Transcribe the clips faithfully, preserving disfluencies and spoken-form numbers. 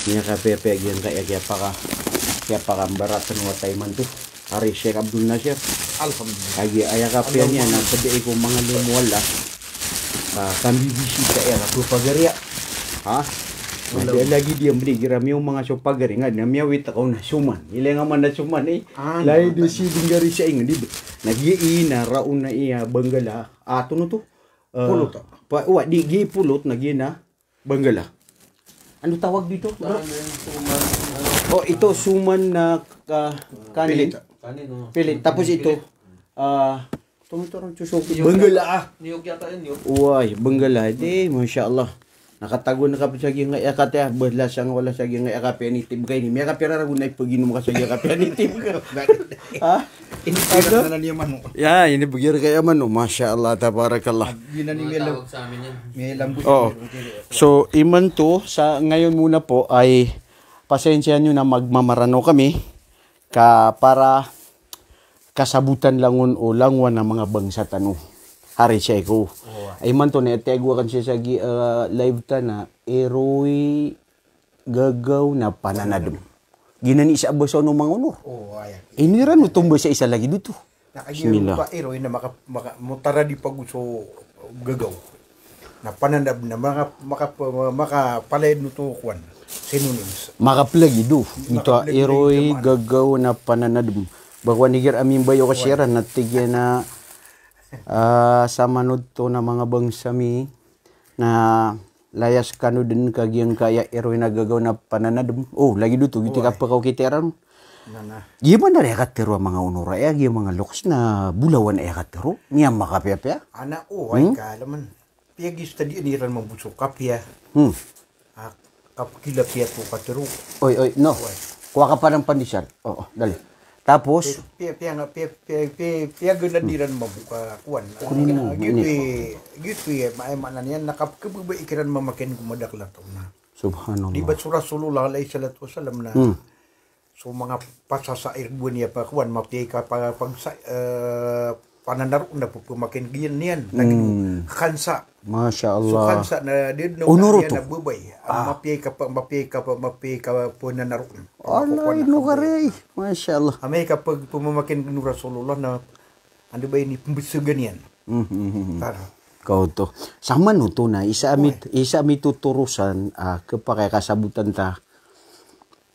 Miyakapiyapiya giyangkaya kiyapaka, kiyapakambaraten o wata imanto. Ari Sheikh Abdul Nasir. Alhamdulillah. Agi aya kapiya niyan na pd i ko manga lomo a Allah. Ah, kambibisita iyan a pphagariya. Ha? Lagid iyan bd igira miyaoma nga so pagari nga na miyawit ka on a soman. Ilay nga man a soman i. Ah, lay di si dingari sa ingd, di ba? Na giya i na raon na iya banggala. Ah, tono to? Ah, pulot. Pa, wa, di, giya pulot na giya na banggala. Ano tawag dito, bro? Ano yung suman, ano? Oh, ito, suman na ka-, kanin. Pilit. Kanin, oh. Pilit. Tapos ito, pilit. Ah, ito, ito, ito, suso. Niyog yata. Banggala, ah. Niyog yata yun, yun. Way, banggala. Di, masha Allah. Nakatago na ka pa sa giyangkaya katiya, bala sa nga wala sa giyangkaya kapiya ni Tim ka ini. Miyakapiya ragon na ipaginom ka sa giyangkaya kapiya ni Tim ka. Ha? Ini pira na niya mano. Ya, ini bgir kaya mano. Masha Allah, tabarakallah. Ginani miyala-, miyalambot. Oh. So, imanto, sa ngayon muna po ay pasensya niyo na magmamaranaw kami ka para kasabotan langon o langowan a manga bangsa tano. Hari saya ko. Oh. Imanto na etiyago akan saya sa gi-, ah, live ta na Iroy Gagaw na Pananadem. Giyanan i isa a basa o manga onor. Oh, aya. Iniran o tombasa isa lagid oto. Na kagiya Bismillah. Oto a Iroy na maka-, maka-, motaradi pago so gagaw. Na pananadem na maka-, maka-, makapalaya oto kowan. Synonyms. Makaplagid o. Oto a Makaplagid o Iroy, gagaw na pananadem. Ba kowan igira a mimbayaw ka siran na tig iyan a, ah, samanto na manga bangsa mi, na layas kano den ka giyangkaya Iroy na gagaw na pananadem. Oh, lagid oto, giyoto i kapakaw kita iran. Giya man a aya katharo a manga onor aya, giya manga loks na bolawan aya katharo. Niyan makapiyapiya. Ana, oh, ay ka, alaman. Piyagistadian iran mambo so kapiya. Hmm. Ah, kapkilapiya to katharo. Oy, oy, no. Oy. Kowa ka panan pandisal. Oo, dali. Tapos? Pi-, pi-, piya nga, pi-, pi-, pi-, piyaganad iran mambo ka kowan. Kowan mo, giyoto i, giyoto i, ma-, maana niyan na kapkhababaya kiran mamakin ko madakl a taw na. Subhanallah. Di ba so Rasulullah alayhis salatu wassalam na, hmm, so manga pasasair bo niyan pa kowan, mapiya i kapag-, pagsa-, eh, pananaroon na pphamakin giyan iyan. Lagid o khansa. Masha Allah. So khansa na di na onor oto. Na babay. Ah. Mapiya i kapa-, mapiya i kapa-, mapiya i kapananaroon. Allah, ino kari. Masha Allah. Amay ka pag-, pphamakin o Rasulullah na anda ba ini pembesegen iyan. Mhm, mhm, mhm. Tara. Kaoto. Saman oto na isa a mit-, isa a mitotorosan, ah, khapakay a kasabotan ta.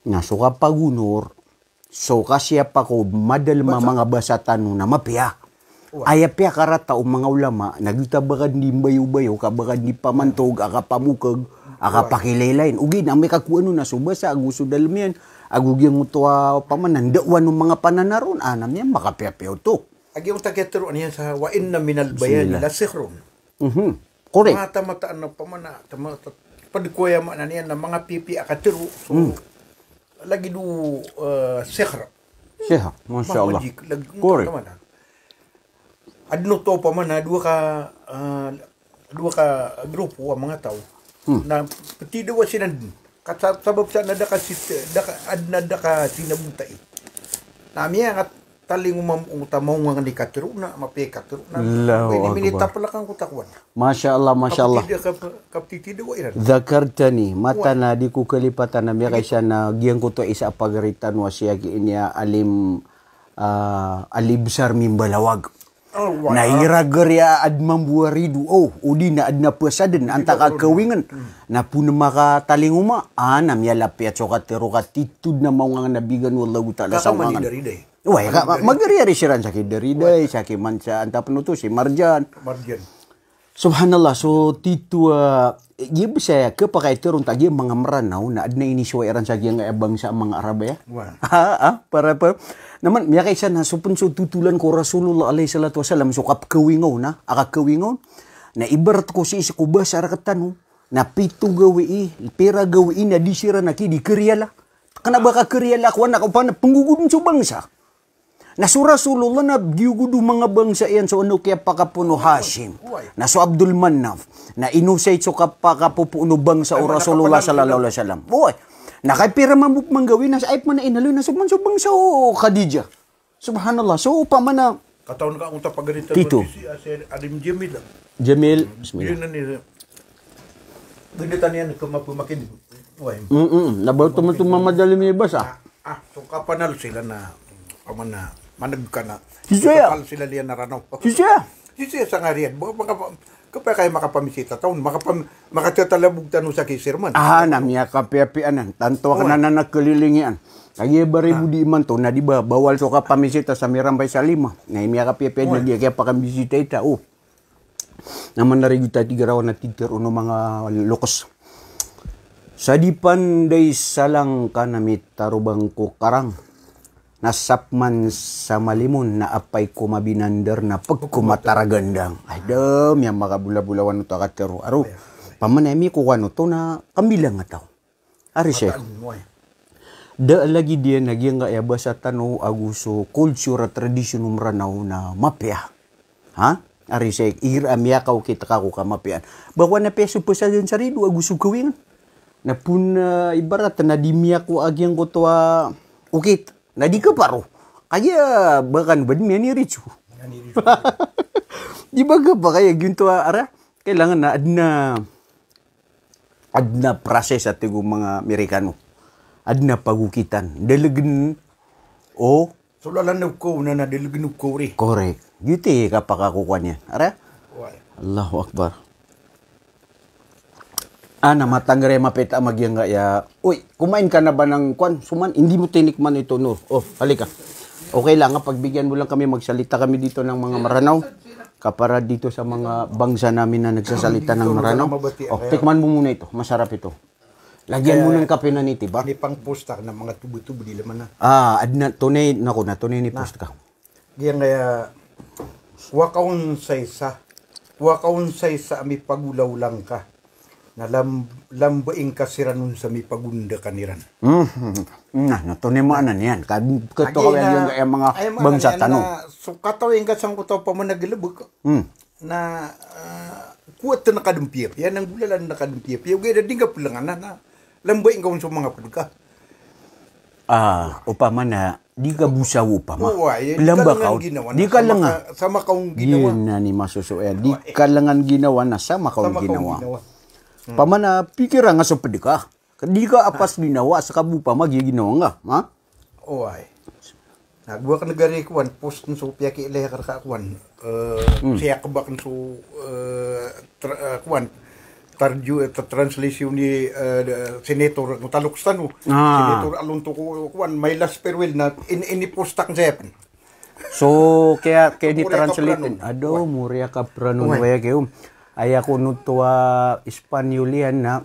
Na so kapagonor, so kasiyapa ko madalem a manga basa tano na mapiya. Aya piyakarata o manga ulama, na giyoto a ba ka di mbayobayo, ka ba ka di pamantog, a kapamokhag, a kapakilaylayin. Ogaid na amay ka kowan on na so basa ago so dalem iyan, ago giyangkoto a pamana, ndaowan o manga pananaroon, a na miyan makapiyapiya oto. Ago giyangkoto a kiyatharo niyan sa, "Wa inna minal bayani la sihrun." Mhm. Correct. Mata-mataan a pamana, ta-, mata-, pd ko aya maana niyan na manga pipiya a katharo. So, lagid o, eh, sihr. Sihr, masha Allah. Manga magic, lagid o pamana. Adn oto pamana, dowa ka, eh, dowa ka grupo a manga taw. Hmm. Na pthidawa siran dn. Ka sa-, sabap sa na da ka sit-, da ka, adn a da ka sinabota i. Na miyangat talingoma mambo o ta mawngangan i katharo na, mapiya i katharo na. Allahu Akbar. Ini minitaplak angkoto a kowan. Masha Allah, masha Allah. Kaptitida, kap-, kaptitida wa iran. Dhakartani, mataan a di ko kalipatan a miyakaisa na giyangkoto a isa a pagari tano a siyaki ini a Alim, ah, Ali Besar Mimbalawag. Na irager iya adn mambo a rido, o, odi na adn a phasaden, antaa ka khawingen. Na poon makatalingoma, a, na miyalapiyat so katharo ka titho dn a mawngangan a bigan o Allahu Ta'ala sa mawngangan. Way, ka, ma-, magariari siran sa ki Dariday, sa ki Mansa, antaa pn oto, si Marjan. Marjan. Subhanallah, so titho, ah, giya bs aya khapakay tharoon ta giya manga Mranaw, na adn a inisoway iran sa giyangkaya bangsa a manga Arab aya. Wa. Ha, ha, para pa. Na man, miyakaisa na so pn so thotolan ko Rasulullah alayhis salatu wassalam, so kapkhawingaw na, a kakhawingaw. Na ibarat ko sii ko basa rktano, na pito gawii, pira gawii na di siran a ki di khariyala. Kna ba ka khariyala ko anak o pn-, pnggogodn so bangsa. Na so Rasulullah na giyogod o manga bangsa iyan, so ano kiyapakapoon o Hashim. Na so Abdul Manaf. Na inosay so kapakapopoon o bangsa o Rasulullah sallallahu alayhi wasallam. Boy. Na kay pira mambo pman gawii na sa ay pman a inaloy na so man so bangsa o Khadijah. Subhanallah. So, opama na katawan ka angkoto a pagari tano titho. Si, ah, si Alim Jamil. Jamil, bismillah. Biyaan iyan, eh, biyaan iyan ko mapamakin. Mm-mm. Na ba oto man oto mamadali miyabasa? Ah, so kapanal sila na, paman na, maneg ka na. Sisiya. Kapal sila liyan na Ranaw. Sisiya. Sisiya sa ngariyan. Ba, maka, kapakay makapamisita taon, makapam-, makatetalabog tano sa kisirman. Ah, na miyakapiyapiya anan. Tanto akn anan a kalilingian. Kagiya ba ri bo di imanto, na di ba, bawal so kapamisita sa mirambay sa lima. Na miyakapiyapiya na di kiyapakamisita ita, o. Na manarigita tig a rawan a titero o manga lokes. Sa di panday salang ka na mitarobang ko karang. Na sap man sa malimon na apay ko mabinandar na peg ko mataragandang. Ay, da, miyamakabulabulawan oto a katero. Aro, paman a mikokowan oto na kambilang a taw. Ari, Sheikh. Da a lagid iyan a giyangkaya basa tano ago so culture a tradisyon o Mranaw na mapiya. Ha? Ari, Sheikh, igira a miyakaokit ka ko kamapiyaan. Ba ko na piya so pasagan sa rido ago so gawing. Na pon, ah, ibarat na di miyakowa a giyangkoto a okit. Na di kaparo. Kagiya ba kano ba di miyaniritso. Di ba ka ba kaya ginto a, ara? Kailangan na adn a Adn a process a tig o manga Amerikano. Adn a pagokitan. Dalegen o. So lalan na okaw na, na dalegen o okaw ri. Correct. Giyoto i kapakakokowan iyan. Ara? Wai. Allahu Akbar. Ana matangere mapita magiyangkaya. Oy, kumain ka na ba ng kwan? Suman, hindi mo tinikman ito, Nur. Oh, halika. Okay lang, ha? Pagbigyan mo lang kami, magsalita kami dito ng mga Maranaw. Kapara dito sa mga bangsa namin na nagsasalita ng Maranaw. Oh, tikman mo muna ito. Masarap ito. Lagyan mo ng kape na nitib, ha? Ini pang postak na mga tubo-tubo di laman na. Ah, adn a tonay, nako na, tonay ni post ka. Giyangkaya, kowa ka on sa isa. Kowa ka on sa isa a mipagolawla ngka. Na lam-, lambai ngka siran on sa mipagonda ka niran. Hmm. Na, na, tonay maana niyan. Ka, kato ka giyangkaya manga bangsa tano. So katawi ngka sangkoto a pamanagalebek. Hmm. Na, ah, kowa tano kadempiya. Iyan ang golalan na kadempiya. Piya ogaid a di ngka pelengan na, na lambai ngka on so manga ped ka. Ah, opama na di ka bosaw opama. Pelamba ka on. Di ka lengan. Sama ka on ginawa. Giyanan i masosowa iyan. Di ka lengan ginawa na sama ka on ginawa. Opama na pikira nga so ped ka. Di ka apas ginawa, seka bo opama giya ginawa nga. Ha? Oway. Na go aken gari kowan, post so piyakiilay a reka kowan. Eh, siya kebak so, eh, tra-, eh, kowan. Tarju-, eh, tra-, translation ni, eh, senator, ng talok sa tano. Ah. Senator Alonto ko, kowan, My Last Farewell na in-, inipostak saya pen. So, kaya, kaya ni-translate. Ado, moriya ka pranon waya kayo. Aya ko noto a Espanyol iyan na,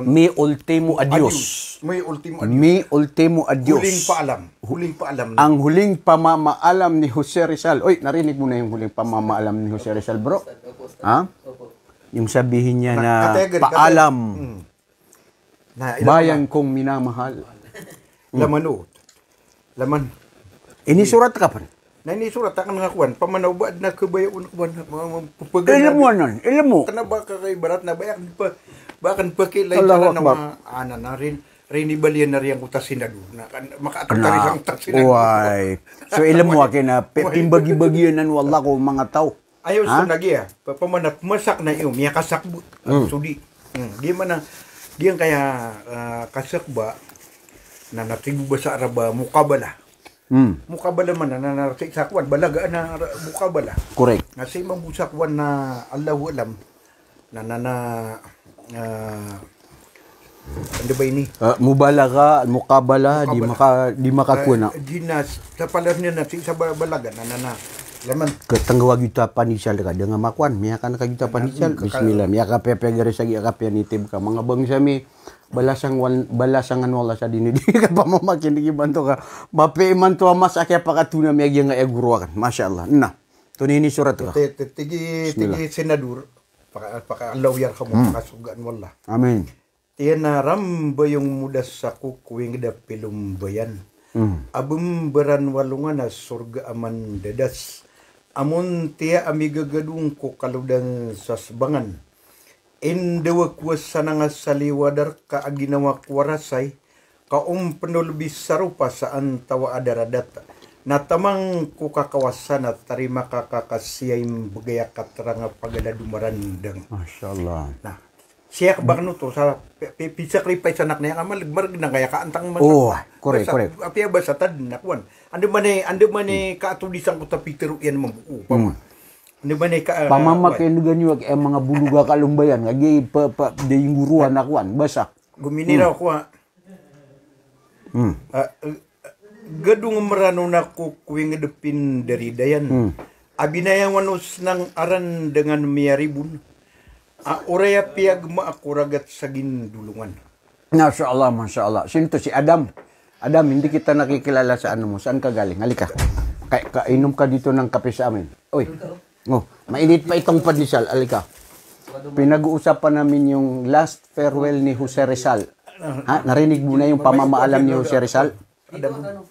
Mi ultimo adios. Mi ultimo adios. Mi ultimo adios. Huling paalam. Huling paalam. Ang huling pamamaalam ni Jose Rizal. Oy, narinig mo na yung huling pamamaalam ni Jose Rizal, bro? Ha? Yung sabihin niya na, paalam. Bayan kong minamahal. Laman o. Laman. Inisurat ka pen? Na inisurat aken nga kowan, pamanaw ba adn a kabaya on kowan, ma-, ma-, pepegel. Ilmo anan, ilmo. Kena ba ka kaibarat na ba aken pe-, ba aken pekilay na ma-, anan na rin, rin ibalian na riyan ko ta senador. Na kan, makaatag ta rin sa senador. Oway. So ilmo aken na, pe-, pimbagi-bagian anan o Allah ko manga taw. Ayo, so na giya, pa-, pamana, pemasak na iyo, miyakasakba. So di. Hmm, giya mana, giyangkaya, ah, kasakba, na, na tig o basa Arab a mukabala. Hmm. Mukabala mana, na, na, sa, sa kowan, balaga na, ra-, mukabala. Correct. Na sa imam bo sa kowan na, Allahu alam, na, na, na, ah, Anda ba ini? Ah, mubalaga, mukabala, di maka-, di makakowa na. Di na, sa pala niyan na, sa ba-, balaga, na, na, na. Laman. Ketenggawa gita panisal ka, dengan makowan, miyakan ka gita panisal. Bismillah, miyakapiyapiya gari sa giya kapiya nitib ka. Manga bangsa mi, balasang wan-, balasangan wala sa dini di ka pamamakin di banto ka. Mapi imanto a mas akia pakatuna miyagiya nga aya guro akan. Masha Allah. Na, tonay inisurat ka. Ti-, ti-, tigi, tigi senador, paka-, paka-, Allahu yarhamu, pakasogaan wala. Amin. Tiyan a rambayong modas ako ko inged a pilombayan. Hmm. A bemberan walongan a sorga a mandadas. Amon tiya a migagadong ko kalodan sa sebangan. Indawa ko a sanang a saliwa darka a ginawa ko a rasay. Ka ompenol bisaropa sa antawa a daradat. Na tamang ko kakawasan a tarima ka kakasiyay mbegay a katerang a pagalad o marandang. Masha Allah. Na, Siya ka bakno to sa pi-, pi-, pi-sacrifice anak niyan ka maleg, mareg na kaya ka antang masa. Oh, correct, correct. Apiya ba sa tad na kuwan. Anda mani, anda mani ka ato di sangkot a pitero iyan mambo. Oh, pama. Anda mani ka, ah, pamama kuwan. Kaya ndegan iyo, eh, mga buluga kalombayan. Kagi pa, pa, da ingguruhan a kuwan. Basa. Guminiraw ko, ah. Hmm. Ah, eh, Gadong Mrano na ko ko inged pindaridayan. Hmm. A binayawan o snang a randengan miyaribon. A oray a piyagma a ko ragat sa Gindolongan. Masha Allah, masha Allah. Sino to? Si Adam. Adam, hindi kita nakikilala sa ano mo. Saan ka galing? Halika. Ka, ka, inom ka dito ng kape sa amin. Oy. Oh, mainit pa itong pandesal. Halika. Pinag-uusapan namin yung last farewell ni Jose Rizal. Ha? Narinig mo na yung pamamaalam ni Jose Rizal? Adam.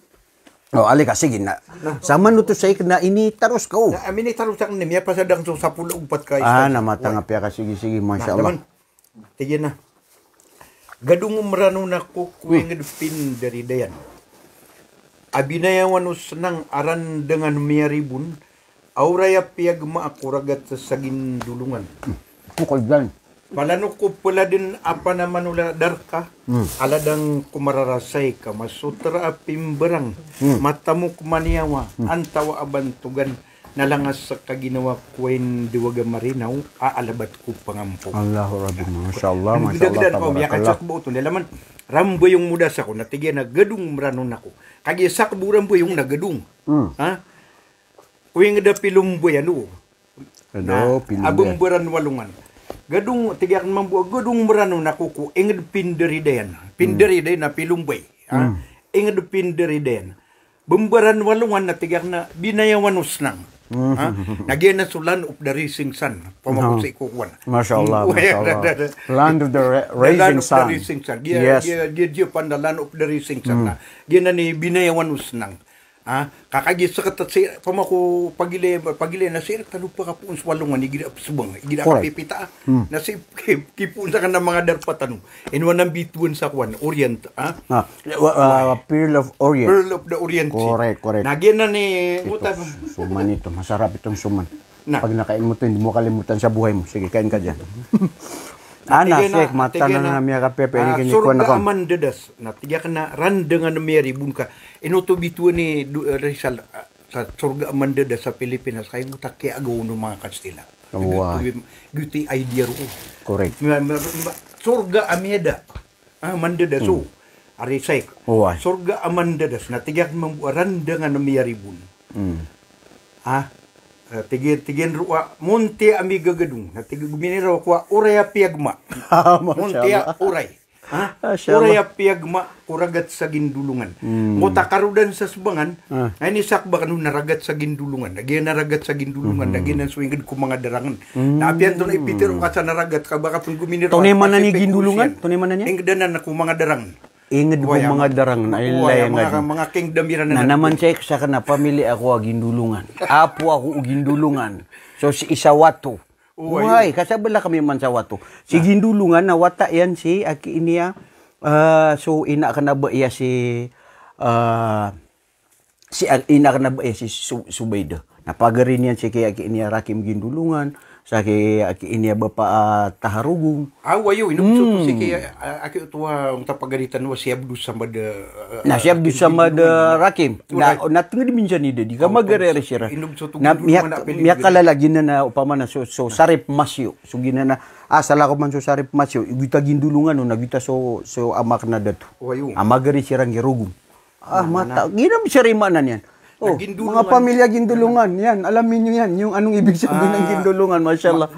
Oh, halika, sige na. Sama no to sa ik na initaros ka, oh. Na, amin itaros ka, ni miyapasadang so sapolo ugpat ka. Ah, istad. Namatang apiya ka, sige, sige, masha Allah. Naman. Tig iyan a, Gadong Mrano na ko ko inged pindaridayan. A binayawan o snang a randengan miyaribon, a oray a piyagma a ko ragat sa Gindolongan. Bukol dyan. Palano ko peladen a panaman o ladar ka, hmm, a ladang ko mararasay ka masotra a pimberang, hmm, matamok maniyawa, hmm, antawa a bantogan, na langas ka ginawa ko a indewag a marinaw a alabat ko pangampo. Allahu Rabbi, masha Allah, masha Allah, tabarakallah. Miyakacak bo oto, na laman, ramboyong mo da sako, na tig iyan a Gadong Mrano na ko. Kagiya sakbo ramboyong na gadong. Hmm. Ha? Ko inged a pilomboy, ano? Ado, na, pilomboy. A bemberan walongan. Gadong, tig iyan mambo, Gadong Mrano na ko ko inged pindaridayan. Hmm. Pindaridayan na pilomboy. Ha? Hmm. Inged pindaridayan. Bemberan walongan na tig iyan a binayawan o snang. Hmm. Ha? Na giyanan so Land of the Rising Sun. Pamako sa ikokowan. Masha Allah, hmm, masha Allah. Land of the Ri-, Rising Sun. Land of the Rising Sun. Giya, yes, giya, giya, giya pn a Land of the Rising Sun. Hmm. Na giyanan i binayawan o snang. Ha? Ka kagiya seket a si, pamako pagilay, pagilay na si, tano pakapoon so walongan, igira psebang, igira kapipita. Correct. Hmm. Na si, ki-, kipoon sa ka na manga darpa tano. Ino anan bitowan sa kowan, Orient, ha? Ah, wa-, ah, Pearl of Orient. Pearl of the Orient. Correct, correct. Na giyanan i, ito, suman ito. Masarap itong suman. Na. Pag nakain mo to, hindi mo kalimutan sa buhay mo. Sige, kain ka dyan. Ana, tig iyan a, Sheikh, mata tig iyan a, na miyakapepe, ah, ini kinikuan sorga ko. A mandadas. Na tig iyan a randengan miyaribon ka. Ino oto bitowan i do-, eh, Rizal, ah, sa sorga a mandadas sa Pilipinas, kay mo taki agaw no manga Kastila. Wah. Giyoto i, giyoto i idea roo. Correct. Ma-, ma-, ma-, sorga a miyada. Ah, mandadas, so. Hmm. Ari, Sheikh. Wah. Sorga a mandadas. Na tig iyan mambo a randengan miyaribon. Hmm. Ha? Eh, tig iyan, tig iyan roo a, monti a migagadong. Na tig iyan, guminiraw ko a, oray a piyagma. Masha Allah. Monti a oray. Ha? Masha Allah. Oray a piyagma ko ragat sa Gindolongan. Hmm. Ngkoto a karodan sa Sebangan, ah, na inisakba kano na ragat sa Gindolongan. Na giyanan a ragat sa Gindolongan, na giyanan so inged ko manga darangen. Hmm. Na apiya anto na ipitero ka sa na ragat ka, baka pn guminiraw. Tonay man anan i Gindolongan? Tonay man anan iyan? Inged anan ko manga darangen. Inged ko manga darangen, ay layangan. Manga, manga kingdom iran na. Na naman sa iksa ka na pamili ako a Gindolongan. Apo ako o Gindolongan. So, si Isawato. Wai, kasabala kami man sa Wato. Si Gindolongan na wata iyan si aki iniya, ah, so ina kena ba iya si, ah, si a-, ina kena ba iya si Su-, Subaida. Na pagari niyan si ki aki iniya Rakim Gindolongan, sa ki aki iniya Bapa, ah, Taharogong. Ah, wayo, ino so to si ki, ah, aki oto a, ong tapagaritan wa si Abdus Samad, ah, na si Abdus Samad, ah, Rakim. Na, na tenged minsan i da, di ka magari ari siran. Na miyak-, miyakalala ginan a opama na so, so Sarip Masyo. So ginan a, ah, salakaw man so Sarip Masyo, igoto a Gindolongan on, na giyoto so, so ama kena dato. Wayo. A magari siran gi Rogong. Ah, mata. Ginan siran i maana niyan. Oh, manga pamilya Gindolongan. Yan, alamin niyo yan. Yung anong ibig sabihin ng Gindolongan, masha Allah.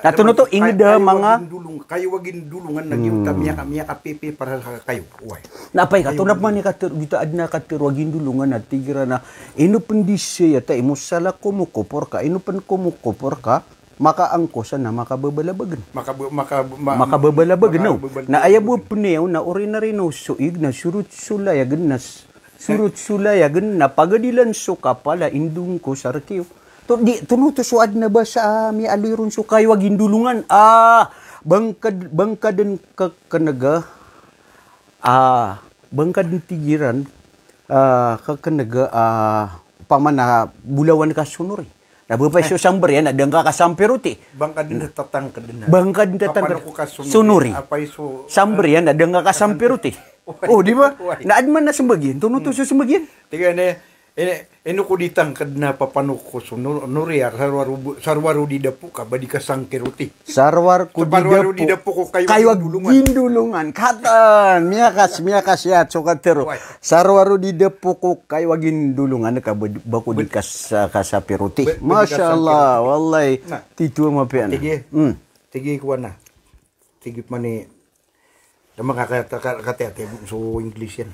Na tono to, inged a manga Gindolong-, kayo a Gindolongan na giyoto a miyaka-, miyakapipi para sa kayo. Wai. Na pay ka, tono man i kater-, giyoto a adn a katero a Gindolongan na tig iran a, ino pen di saya ta imo salakaw mo kopor ka, ino pen ko mo kopor ka, makaangkosan na makababalabagen. Makaba-, makaba-, ma-, makababalabagen, no? Makababalabagen. Na aya bo pen iyan na orinarino so ig na sorot so layagen na s-, sorot so layagen na pagadilan so kapal a indong ko sa rekiyo. To, di, tono to so adn a basa a miyaaloy ron so kayo a Gindolongan. Ah, bangkad-, bangkaden kekenega. Ah, bangkaden tig iran, ah, kekenega, ah, opama na bolawan ka sonori. Aba pay so samber iyan na da ngka kasampi roti. Bangka den tatangked na. Bangka den tatangked. Papanoko ka sonori. Sonori. Apay so samber iyan na da ngka kasampi roti. Wai. O, di ba? Wai. Na adn man a sembag iyan, tono to so sembag iyan. Tig iyan, eh, ino ko di tangked na papanoko sonori, ah, sarwaro, sarwaro di dapo ka ba di kasangki roti. Sarwar ko di dapo. Sarwaro di dapo ko kayo a gindolongan. Kayo a gindolongan. Katan, miyakas, miyakas iyan so katero. Wai. Sarwaro di dapo ko kayo a gindolongan ka ba, ba ko di kas-, kasampi roti. Ba, ba di kasangki roti. Masha Allah, wallahi. Na. Tito a mapiya na. Tig iyan. Hmm. Tig iyan ko ana. Tig iyan pman i, na manga kata, ka-, kata, kata, so English iyan.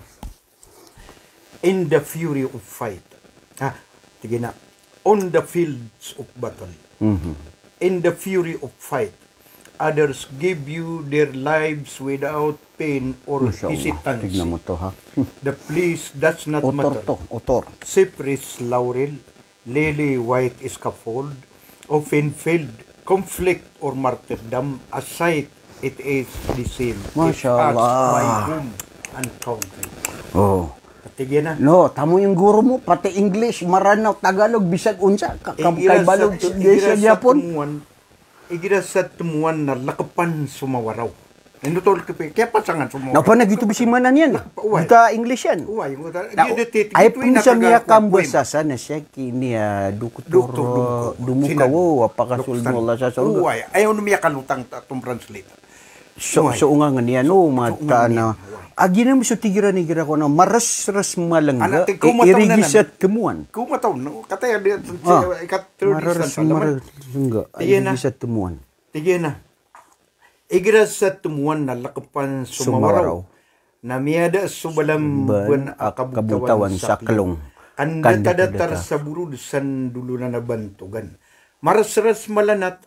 In the fury of fight. Ah, tig iyan a, on the fields of battle. Mhm. In the fury of fight, others give you their lives without pain or hesitancy. Masha Allah, tignan mo to, ha? The place does not matter. Author to, author. Cypress laurel, lily white scaffold, open field, conflict or martyrdom, a sight it is the same. Masha Allah. It passed by home and country. Oh. Pati gina. No, tamu yung guro mo, pati English, Maranaw, Tagalog, bisag unsa, ka-, ka-, kaibalog, sa Japon. Igira sa temuan na lakepan so mawaraw. Ino to, kaya pasangan so mawaraw. Na, panagito bisimanan iyan. Oway. Gita English iyan. Oway, gita. Na, di, di, di, ay di, pun sa miyakambasa sa na siya kini, ah, doktor, doktor, doktor. Dumukawo, apakasul mo Allah sa saludo. Oway, ay, ano miyakalotang ta, tom translate. So, so ongangen iyan, o, mataan a. Agi na mo so tigiran igira ko na, maresres malengga, irigi sa temuan. Ko mataw, no? Kataya di, ikat thirty san palaman. Maresres malengga, irigi sa temuan. Tig iyan a, igira sa temuan na lakepan so mawaraw, na miyada so balamban a kabotawan sa kelong. Kanda tadatar sa borod san dolonan a bantogan. Maresres malanat,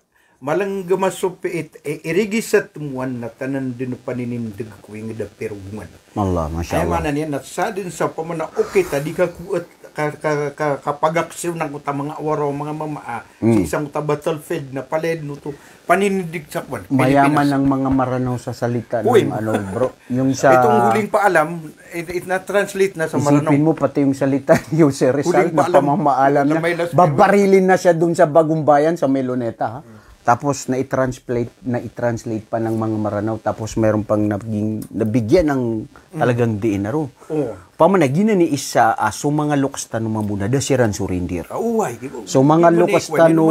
malenggem a so piit, i-, irigi sa temuan na tanan den paninindeg ko inged a pirogongan. Allah, masha Allah. Aya maana niyan na sadn sa pamana okit a di ka kuet ka, ka, ka, kapagaksiw na ko ta manga waro, manga mama, ah, sa isang ko ta battlefield na paled no to paninindeg sa kwan. Mayaman ang mga Maranaw sa salita ng ano, bro. Yung sa itong huling paalam, it, it na-translate na sa Maranaw. Isipin mo pati yung salita ni Jose Rizal na pamamaalam na, babarilin na siya dun sa Bagong Bayan, sa Meloneta, ha? Tapos na-i-translate, na-i-translate pa ng mga Maranaw, tapos mayroon pang naging, nabigyan ng talagang diin na ro. Oo. Pamana, giyanan i isa, ah, so manga loks tano mambo na da siran surrender. Ah, oway, di ba? So manga loks tano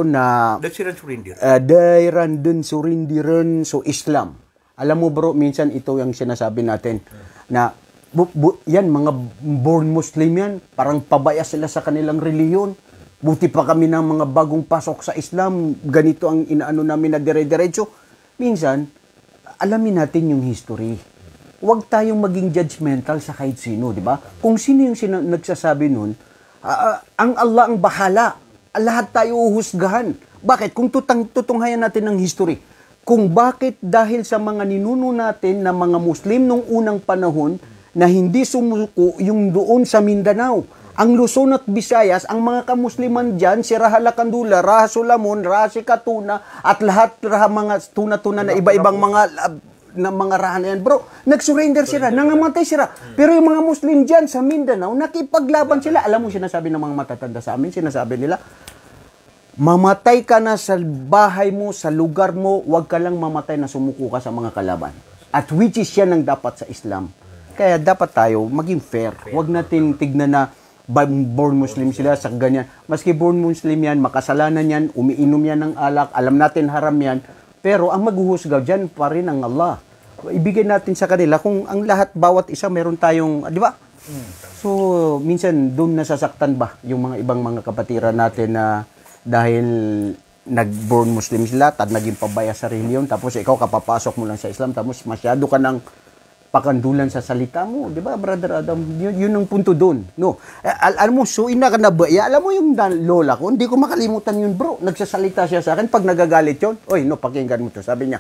na, ah, da iran den surrenderen so Islam. Alam mo, bro, minsan ito yung sinasabi natin na bu-, bu-, yan, mga born Muslim yan, parang pabaya sila sa kanilang relihiyon. Buti pa kami ng mga bagong pasok sa Islam, ganito ang inaano namin na dire-diretso. Minsan, alamin natin yung history. Huwag tayong maging judgmental sa kahit sino, di ba? Kung sino yung sina-, nagsasabi nun, ah, ah, ang Allah ang bahala. Lahat tayo huhusgahan. Bakit? Kung tutang-, tutunghayan natin ang history, kung bakit dahil sa mga ninuno natin na mga Muslim nung unang panahon na hindi sumuko yung doon sa Mindanao. Ang Luzon at Visayas, ang mga kamusliman dyan, si Raha Lacandula, Raha Solamon, Raha Sikatuna, at lahat, Raha mga tuna-tuna na iba-ibang mga, ah, na mga Raha na yan, bro. Nag-surrender sila, nangamatay sila. Pero yung mga Muslim dyan sa Mindanao, nakipaglaban sila. Alam mo, sinasabi ng mga matatanda sa amin, sinasabi nila, "Mamatay ka na sa bahay mo, sa lugar mo, wag ka lang mamatay na sumuko ka sa mga kalaban." At which is yan ang dapat sa Islam. Kaya dapat tayo maging fair. Wag natin tignan na ba-, born Muslim sila sa ganyan. Maski born Muslim yan, makasalanan yan, umiinom yan ng alak, alam natin haram yan. Pero ang maghuhusga dyan pa rin ang Allah. Ibigay natin sa kanila kung ang lahat, bawat isa, meron tayong, ah, di ba? So, minsan doon nasasaktan ba yung mga ibang mga kapatiran natin na dahil nag-born Muslim sila, tad naging pabaya sa reliyon, tapos ikaw kapapasok mo lang sa Islam, tapos masyado ka nang pakandolan sa salita mo, di ba, Brother Adam? Yun, yun ang punto doon, no? Eh, al-, alam mo, so ina ka na ba, ya, alam mo yung dan-, lola ko, hindi ko makalimutan yun, bro. Nagsasalita siya sa akin, pag nagagalit yun, "Oy, no, pakinggan mo to," sabi niya,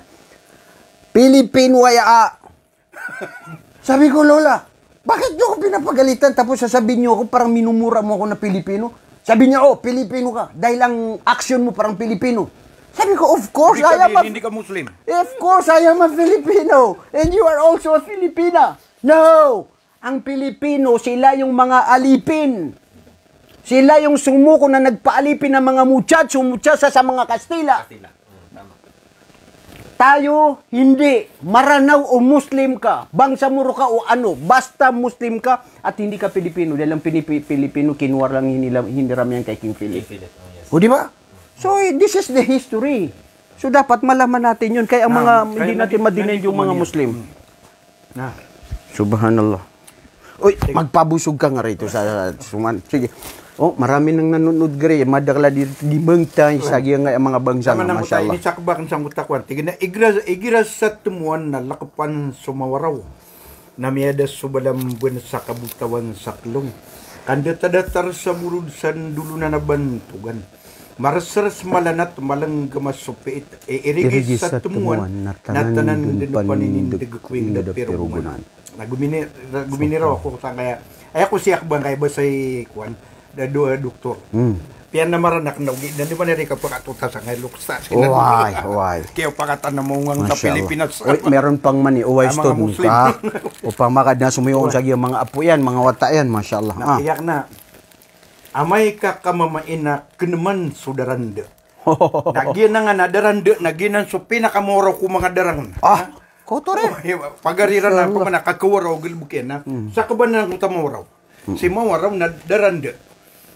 "Pilipino aya, ah." Sabi ko, "Lola, bakit niyo ako pinapagalitan tapos sasabihin niyo ako, parang minumura mo ako na Pilipino?" Sabi niya, "Oh, Pilipino ka dahil ang action mo parang Pilipino." Sabi ko, "Of course, I am a, hindi ka Muslim. Of course, I am a Filipino. And you are also a Filipina." No! Ang Pilipino, sila yung mga alipin. Sila yung sumuko na nagpaalipin ng mga mucha, sumucha sa, sa mga Kastila. Kastila. Mm, tama. Tayo, hindi. Maranao o Muslim ka, Bangsamoro ka o ano, basta Muslim ka at hindi ka Pilipino. Dahil ang pinipi-, Pilipino, kinuha lang, hinila-, hiniram yan kay King Philip. King Philip, oh, yes. O, di ba? So, eh, this is the history. So, dapat malaman natin yun. Kaya ang mga, ah, hindi natin madinay yung mga Muslim. Hmm. Na. Subhanallah. Uy, magpabusog ka nga rito sa, sa suman. Sige. Oh, marami nang nanonood gari. Madakla di, di mangtay sa giyangkai a mga bangsa nga, mashallah. Ini sakbak sa ngutakwan. Tig iyan a igira, igira sa temuan na lakepan so mawaraw. Na miyada so balamben sa kabotawan sa kelong. Kandetadatar sa borod sa ndolonan a bantogan. Mareseres malanat malenggem a so piit, e, irigi sa temuan, na tanan den paninindeg ko inged a pirogoman. Na gomini-, na gominiraw ako sangkaya, aya ko siyak bangkay ba say kuwan, da do-, doktor. Hmm. Piyan na maranak na ogi, na di man iri kapakatota sangkaya lokes ta. Oway, oway. Kaya pakatan na mawngang sa Pilipinas. Oy, meron pang mani, oway, student ka. Opama ka den a somiyoon sa giya mga apo iyan, mga wata iyan, mashallah. Na, ah, iyak na. Amay ka kamamai na keneman so darande. Na giyanan a darande, na giyanan so pinakamawaraw ko manga darande. Ah, kotor eh. Oh, iya, pagariran na, pamana kakawaraw, gelebek iyan na. Hmm. Sa kebanan ko ta mawaraw. Hmm. Si mawaraw na darande.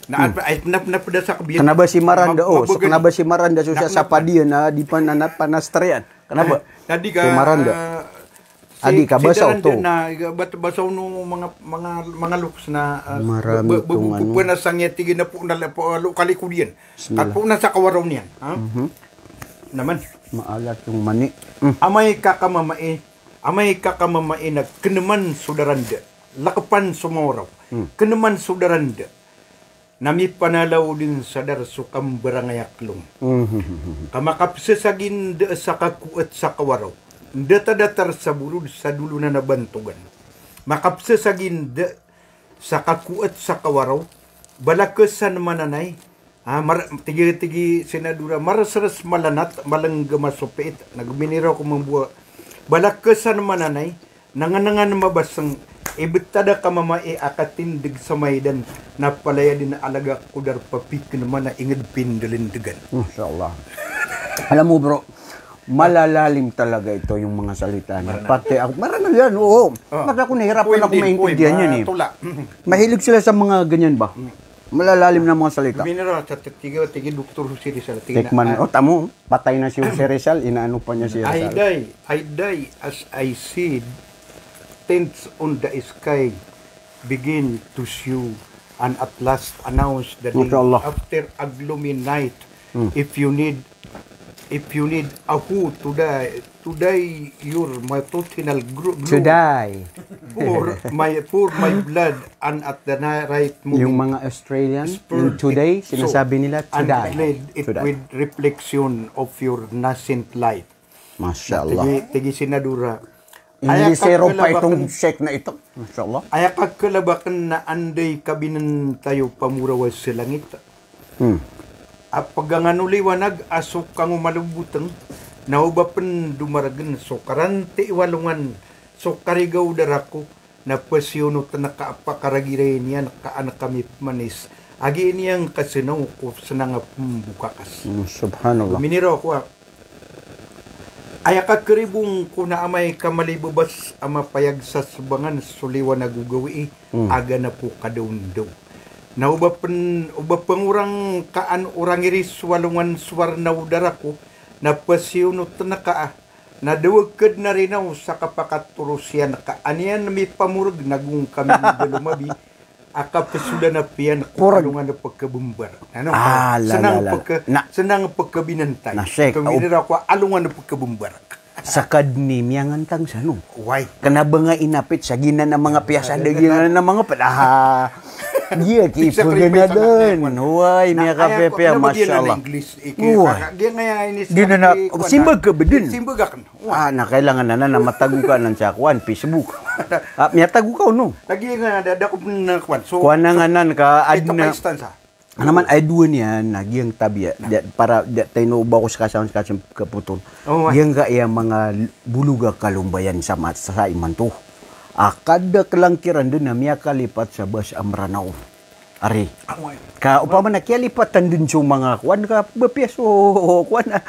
Na, hmm, ay, nap-, napeda sa kebiyan. Kena ba si marande, oh, so kena ba si marande, so sa sapadiyan, na di pa na, na panastrian. Kena ba? Na di ka, si marande. Ah, Adi ka, basaw to. Na, bat-, basaw no manga, manga, manga lokes na, ah, marami ba-, ba-, tong ano. Pena sangya tig iyan a poon na la-, po-, lo kalikod iyan. Bismillah. Kat poon na sa kawaraw niyan, ha? Mhm. Naman. Maalat yung mani. Mm. Amay ka kamamai, amay ka kamamai na keneman so darande. Lakepan so mawaraw. Mm. Keneman so darande. Na mipanalaw den sa dar so kambarangay a kelong. Mhm. Ka makapesesagin de sa kakoet sa kawaraw. Ndetadatar sa borod sa dolonan a bantogan. Makapesesagin de sa kakoet sa kawaraw. Balakesan mananay. Ah, mar-, tigi, tigi senadora, mareseres malanat, malenggem a so piit. Na gominiraw ko mamboa. Balakesan mananay. Nanganangan mabaseng, ibetad a kamamai a katindeg sa maidan, na palaya den a alaga ko darpa piken mana inged pindelendegan. Masha Allah. Alam mo, bro, malalalim talaga ito, yung mga salita niya. Marangal. Pati ako, marangal yan, oo. Ah. Pati ako, nahirapan ako maintindihan yan eh. Mahilig sila sa mga ganyan ba? Hmm. Malalalim na mga salita. Minira, sa tigi, tigi Doktor Jose Rizal, tig iyan a, tikman, ah, oh, tamo, patay na si Jose Rizal, inaano pa niya si Rizal. I die, I die as I see, tents on the sky begin to show, and at last announce the day. Masha Allah. After a gloomy night, hmm, if you need If you need a who to die, to die your matutinal gro-, glo-, to die. For my, for my blood, and at the na-, right moment, yung mga Australian, spurred yung today, it so, sinasabi nila, to die. And played it with reflection of your nascent life. Masha Allah. Tigi, tigi senadora. Inglisero pa itong Sheikh na ito. Masha Allah. Aya kakelabaken na anday kabinentay o pamoraw a selangit. Hmm. A pegangan o liwanag a so kangomaloboteng, na o ba pen domaregen so karanti i walongan so karigaw darako, na pasiyonoten ka a pakaragirayen iyan ka an kami pemanis. Agi niyan kasenaw ko senang a pembokakas. Hmm, subhanallah. Miniraw ko a Aya kakeribong ko na amay ka malibebas a mapayag sa sebangan so liwanag o gawii, hmm, a ganap o kadaondaw. Na o ba pen, o ba pengorang ka an orang iri so alongan so warna o darako, na pasiyonoten ka a, na daweg ka den a rinaw sa kapakatoros iyan ka an iyan mipamoreg na gong kami mibalomabi, a kapesodan a piyan ko alongan a pekebembar. Ano? Ah, la, la, la, la. Senang peke-, senang pekebinentay. Na, Sheikh, kebinentay ko alongan a pekebembar. Sakad ni miyangantang sa no. Why? Kena ba nga inapit sa giyanan a manga piyasa da giyanan a manga ped. Ah. Giya ki peganadan. Why, miyakapiyapiya, masha Allah. Why? Giyanan a simbag ka ba den? Simbag aken. Ah, na kailangan anan na matago ka anan sa kowan, Facebook. Ah, miyatago ka, ono? Lagi nga, da, da ko pen kowan. So, kowan anan ka, adn a. Ano man, ay dowa niyan, na giyang tabiya. Na. Di, para, di, tayo no, ba ko sa kasama, sa kasama kaputol. Oh, giyang ka iya mga bulog a kalombayan sa mat-, sa imanto. A kada kelangkiran den na miyakalipat sa bas a Meranaw. Ari. Ka opama na kiyalipatan dn so manga kowan ka, ba piya so kowan na,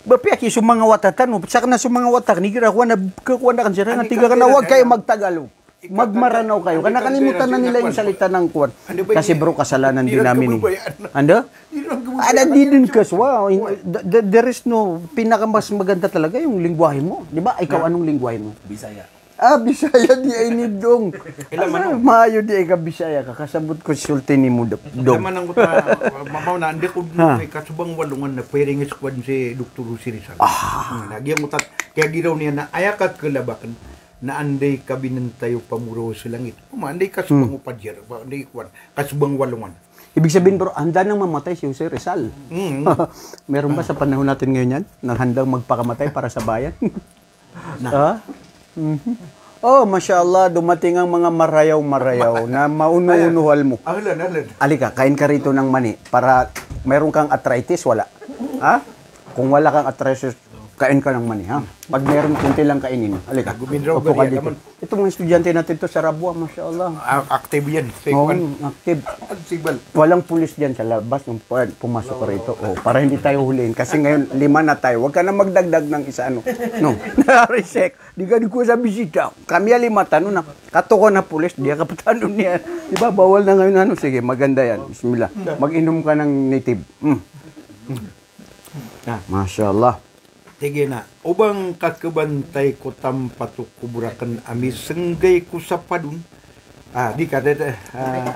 ba piya ki so manga wata tano, sakn na so manga wata akn igira kowan na, khakowan akn siran, tig akn a wag kayo magtagalog. Magmaranaw kayo. Ka na kalimotan na nila yung salita ng kowan. Kasi bro, kasalanan din namin eh. Anda? Ada di dun kaswa. There is no, pinakamas maganda talaga yung lingwahe mo. Di ba? Ikaw, anong lingwahe mo? Bisaya. Ah, Bisaya di ay nidong. Asa, maayo di ay ka Bisaya ka. Kasabot ko sulti ni mo, Dong. Laman ang kuta, mamaw na, andi ko dun, kasubang walongan na pwede nga squad si Doktor Jose Rizal. Ah. Hmm, lagi ang kuta, kaya giraw niya na, aya ka kalabakan, na anday ka binantayo pamoraw sa langit. Uma, anday ka subang upadyer, anday kuwan, kasubang walongan. Ibig sabihin, bro, handa nang mamatay si Jose Rizal. Mm. Meron ba sa panahon natin ngayon yan? Nang handang magpakamatay para sa bayan? Na. Ha? Mhm. Oh, masha Allah, dumating ang mga marayaw-marayaw na mauno-unohal mo. Ahlan, ahlan. Alika, kain ka rito ng mani para meron kang arthritis, wala? Ha? Kung wala kang arthritis, kain ka ng mani, ha? Pag meron, kunti lang kainin. Alika. Guminraw. Upo ka dito. Itong mga estudyante natin to sa Rabwa, masha Allah. Ah, active yan. Oo, active. Walang pulis dyan sa labas nung pa-, pumasok ka rito. Oh, para hindi tayo huliin. Kasi ngayon, lima na tayo. Huwag ka na magdagdag ng isa, ano. No. Recheck. Di ka di ko sa bisita. Kami ay lima tano na. Kato ko na pulis, di ka patano niya. Di ba, bawal na ngayon, ano? Sige, maganda yan. Bismillah. Mag-inom ka ng native. Mm. Ah. Masha Allah. Tig iyan a, o ba ngka khabantay ko tampatok ko boraken a misenggay ko sapad on. Ah, di ka, di, di, ah.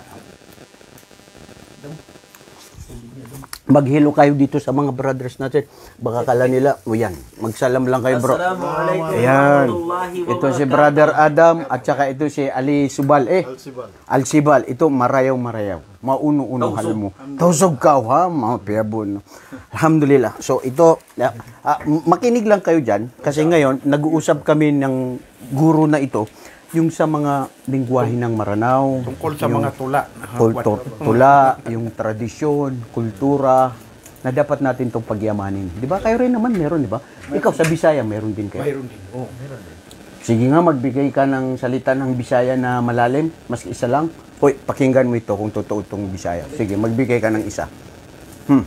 Mag-hello kayo dito sa mga brothers natin. Baka kala nila, o yan, magsalam lang kayo, bro. Assalamu alaikum warahmatullahi wabarakatuh. Ayan. Ito si Brother Adam at saka ito si Ali Subal. Eh, Al Sibal. Al Sibal. Ito, marayaw, marayaw. Mauno-uno, Tausug. Hal mo. Tausug ka, ha? Mapiya bo, no? Alhamdulillah. So, ito, ah, ah, m-, makinig lang kayo dyan. Kasi ngayon, nag-uusap kami ng guro na ito, yung sa mga lingwahe ng Maranao. Tungkol sa mga tula. Yung kultur-, tula, yung tradisyon, kultura, na dapat natin itong pagyamanin. Di ba? Kayo rin naman, meron, di ba? Ikaw, sa Bisaya, meron din kayo? Mayroon din, oo. Sige nga, magbigay ka ng salita ng Bisaya na malalim, maski isa lang. Hoy, pakinggan mo ito kung totoo itong Bisaya. Sige, magbigay ka ng isa. Hmm.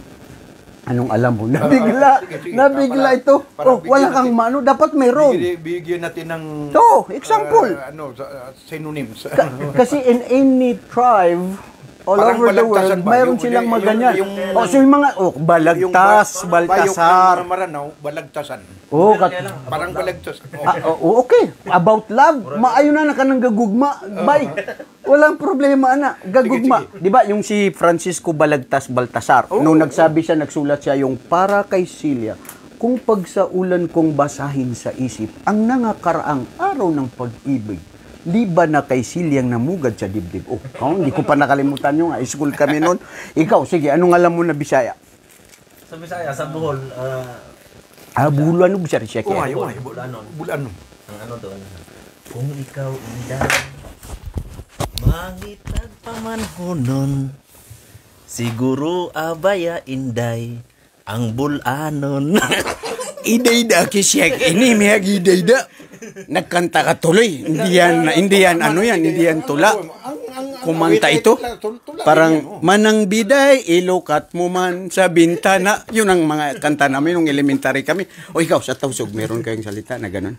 Anong alam mo? Nabigla. Ah, sige, sige. Nabigla ito. Para, para bigyan natin. Oh, wala kang maano. Dapat meron. Bigyan, bigyan natin ng, oo, example. Ah, ano, sa, ah, synonyms. Ka-, kasi in any tribe, all over the world, mayroon silang maganyan. Parang Balagtasan ba? Yung, yung, yung, oh, so yung mga, oh, Balagtas, yung ba, yung Baltasar. Mga Maranao, Balagtasan. Oh, kat- Parang Balagtas. Oh. Ah, oh, okay. About love, maayo na, na ka nang gagugma, bay. Walang problema na. Gagugma. Sige, sige. Di ba yung si Francisco Balagtas Baltasar, nung nagsabi siya, nagsulat siya yung para kay Celia, kung pagsaulan kong basahin sa isip ang nangakaraang araw ng pag-ibig, liban na kay Celiang namugad sa dibdib. Oh, oh, hindi ko pa nakalimutan yung high school kami noon. Ikaw, sige, anong alam mo na Bisaya? Sa Bisaya, sa Bohol, ah, ah, Bohol, ano ba siya, siya, kaya? Umay, umay, Bol-, Bolanon. Bolanon. Ang ano doon, kung ikaw, Inday, mangitag pamanhonon, siguro abaya, Inday, ang Bolanon. Ida-ida ki Sheikh ini, miyag ida-ida. Nagkanta ka tuloy. Hindi yan, hindi yan, ano yan, hindi yan tula. Kumanta ito. Parang, "Manang biday, ilukat mo man sa bintana." Yun ang mga kanta namin nung elementary kami. O ikaw, sa Tausug, meron kayong salita na ganun?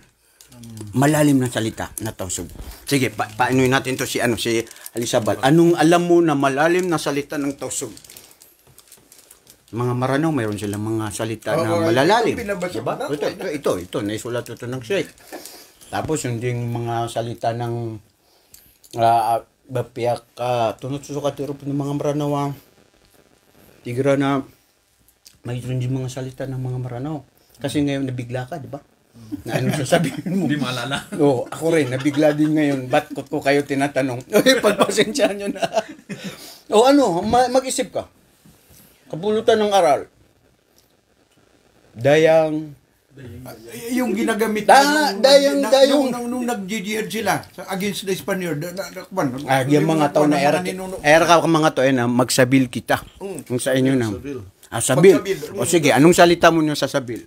Malalim na salita na Tausug. Sige, pa-, paanoy natin to si, ano, si Alisabal. Anong alam mo na malalim na salita ng Tausug? Mga Maranao, mayroon silang mga salita na malalalim. Oo, yung binabasa ko na. Di ba? Ito, ito, ito, ito, naisulat ito ng Sheikh. Tapos, yung ding mga salita ng, ah, ah, bapiyak, ah, tunot susukat Europe ng mga Maranao, ah. Tigra na, mayroon din mga salita ng mga Maranao. Kasi ngayon, nabigla ka, di ba? Na anong sasabihin mo? Hindi maalala. Oo, ako rin, nabigla din ngayon. Ba't ko, ko kayo tinatanong? Uy, pagpasensyahan nyo na. O ano, ma-, mag-isip ka. Kapulutan ng aral. Dayang. Ah, y-, yung ginagamit mo nung, dayang, na, dayong. Nung, nung, nung nag-jihad sila sa, against the Spaniard, na, na, na, kwan, ah, yung mga tao na, mga ninuno. Era ka mga to, eh, na magsabil kita. Mm. Ang sa inyo na. Sabil. Ah, sabil. Pagsabil. O sige, anong salita mo nyo sa sabil?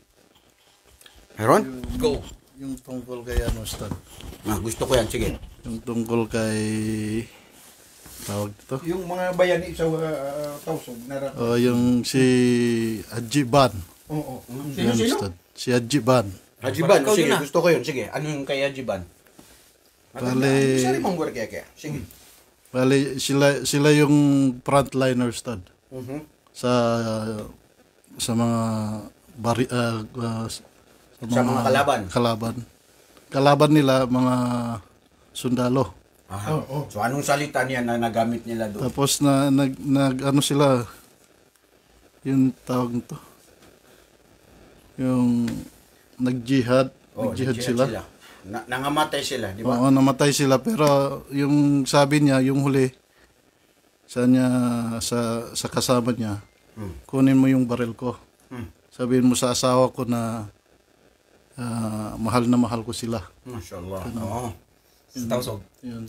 Meron? Go. Yung, yung tungkol kay ano, Ustad. Ah, gusto ko yan, sige. Yung tungkol kay tawag ito? Yung mga bayani sa, ah, Tausug, na ra- Oh, yung si Haji Ban. Oo. Sino, sino? Ustad. Si Haji Ban. Haji Ban, sige, gusto ko yun. Sige, ano yung kay Haji Ban? Bale, isa rin mong work kaya, kaya. Sige. Bale, sila, sila yung frontliner, Ustad. Mhm. Sa, sa mga bari-, ah, ah, sa mga kalaban. Kalaban. Kalaban nila, mga sundalo. Aha. Oo, oo. So, anong salita niya na nagamit nila doon? Tapos na, nag, nag, ano sila, yung tawag nito, yung nag-jihad, nag-jihad sila. Na, nangamatay sila, di ba? Oo, namatay sila, pero yung sabi niya, yung huli, sa niya, sa, sa kasama niya, "Kunin mo yung baril ko. Sabihin mo sa asawa ko na, ah, mahal na mahal ko sila." Mashallah. Ganun. Oo. Sa Tausug. Yun.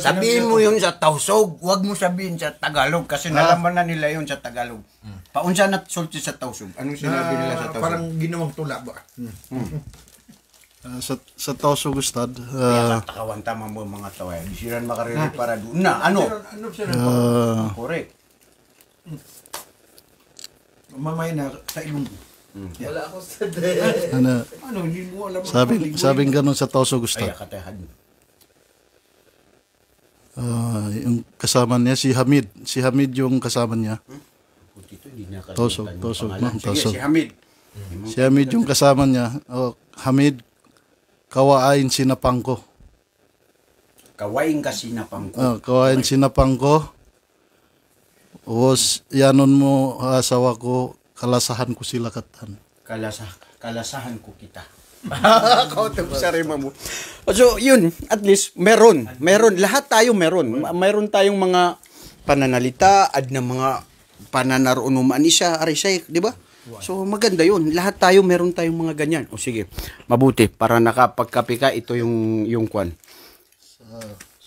Sabihin mo yun sa Tausug, wag mo sabihin sa Tagalog kasi nalaman na nila yun sa Tagalog. Paunsa na sulti sa Tausug? Anong sinabi nila sa Tausug? Parang ginawang tula ba? Ah, sa, sa Tausug, Ustad, ah, takawan tama mo mga tawa. Di sila makarelate para doon. Na, ano? Ano sila? Ah, correct. Mamay na sa ilong ko. Hmm. Wala ako sa de. Ano? Ano, hindi mo alam ang Sabing, ilong. Sabing ganun sa Tausug, Ustad. Ay, akatahad. Ah, yung kasama niya, si Hamid. Si Hamid yung kasama niya. Hmm? Tausug, Tausug, ma'am, Tausug. Sige, si Hamid. Si Hamid yung kasama niya. Oh, Hamid, kawain sinapang ko. Kawain ka sinapang ko. Ah, kawain sinapang ko. Os, yanon mo, asawa ko, kalasahan ko sila katan. Kalasa-, kalasahan ko kita. Kautob sa rima mo. So, yun, at least, meron. Meron. Lahat tayo meron. Ma-, meron tayong mga pananalita, adn a mga pananaroon o maanisa, aray, Shaykh, di ba? So, maganda yun. Lahat tayo, meron tayong mga ganyan. O sige, mabuti. Para nakapagkape ka, ito yung, yung kwan.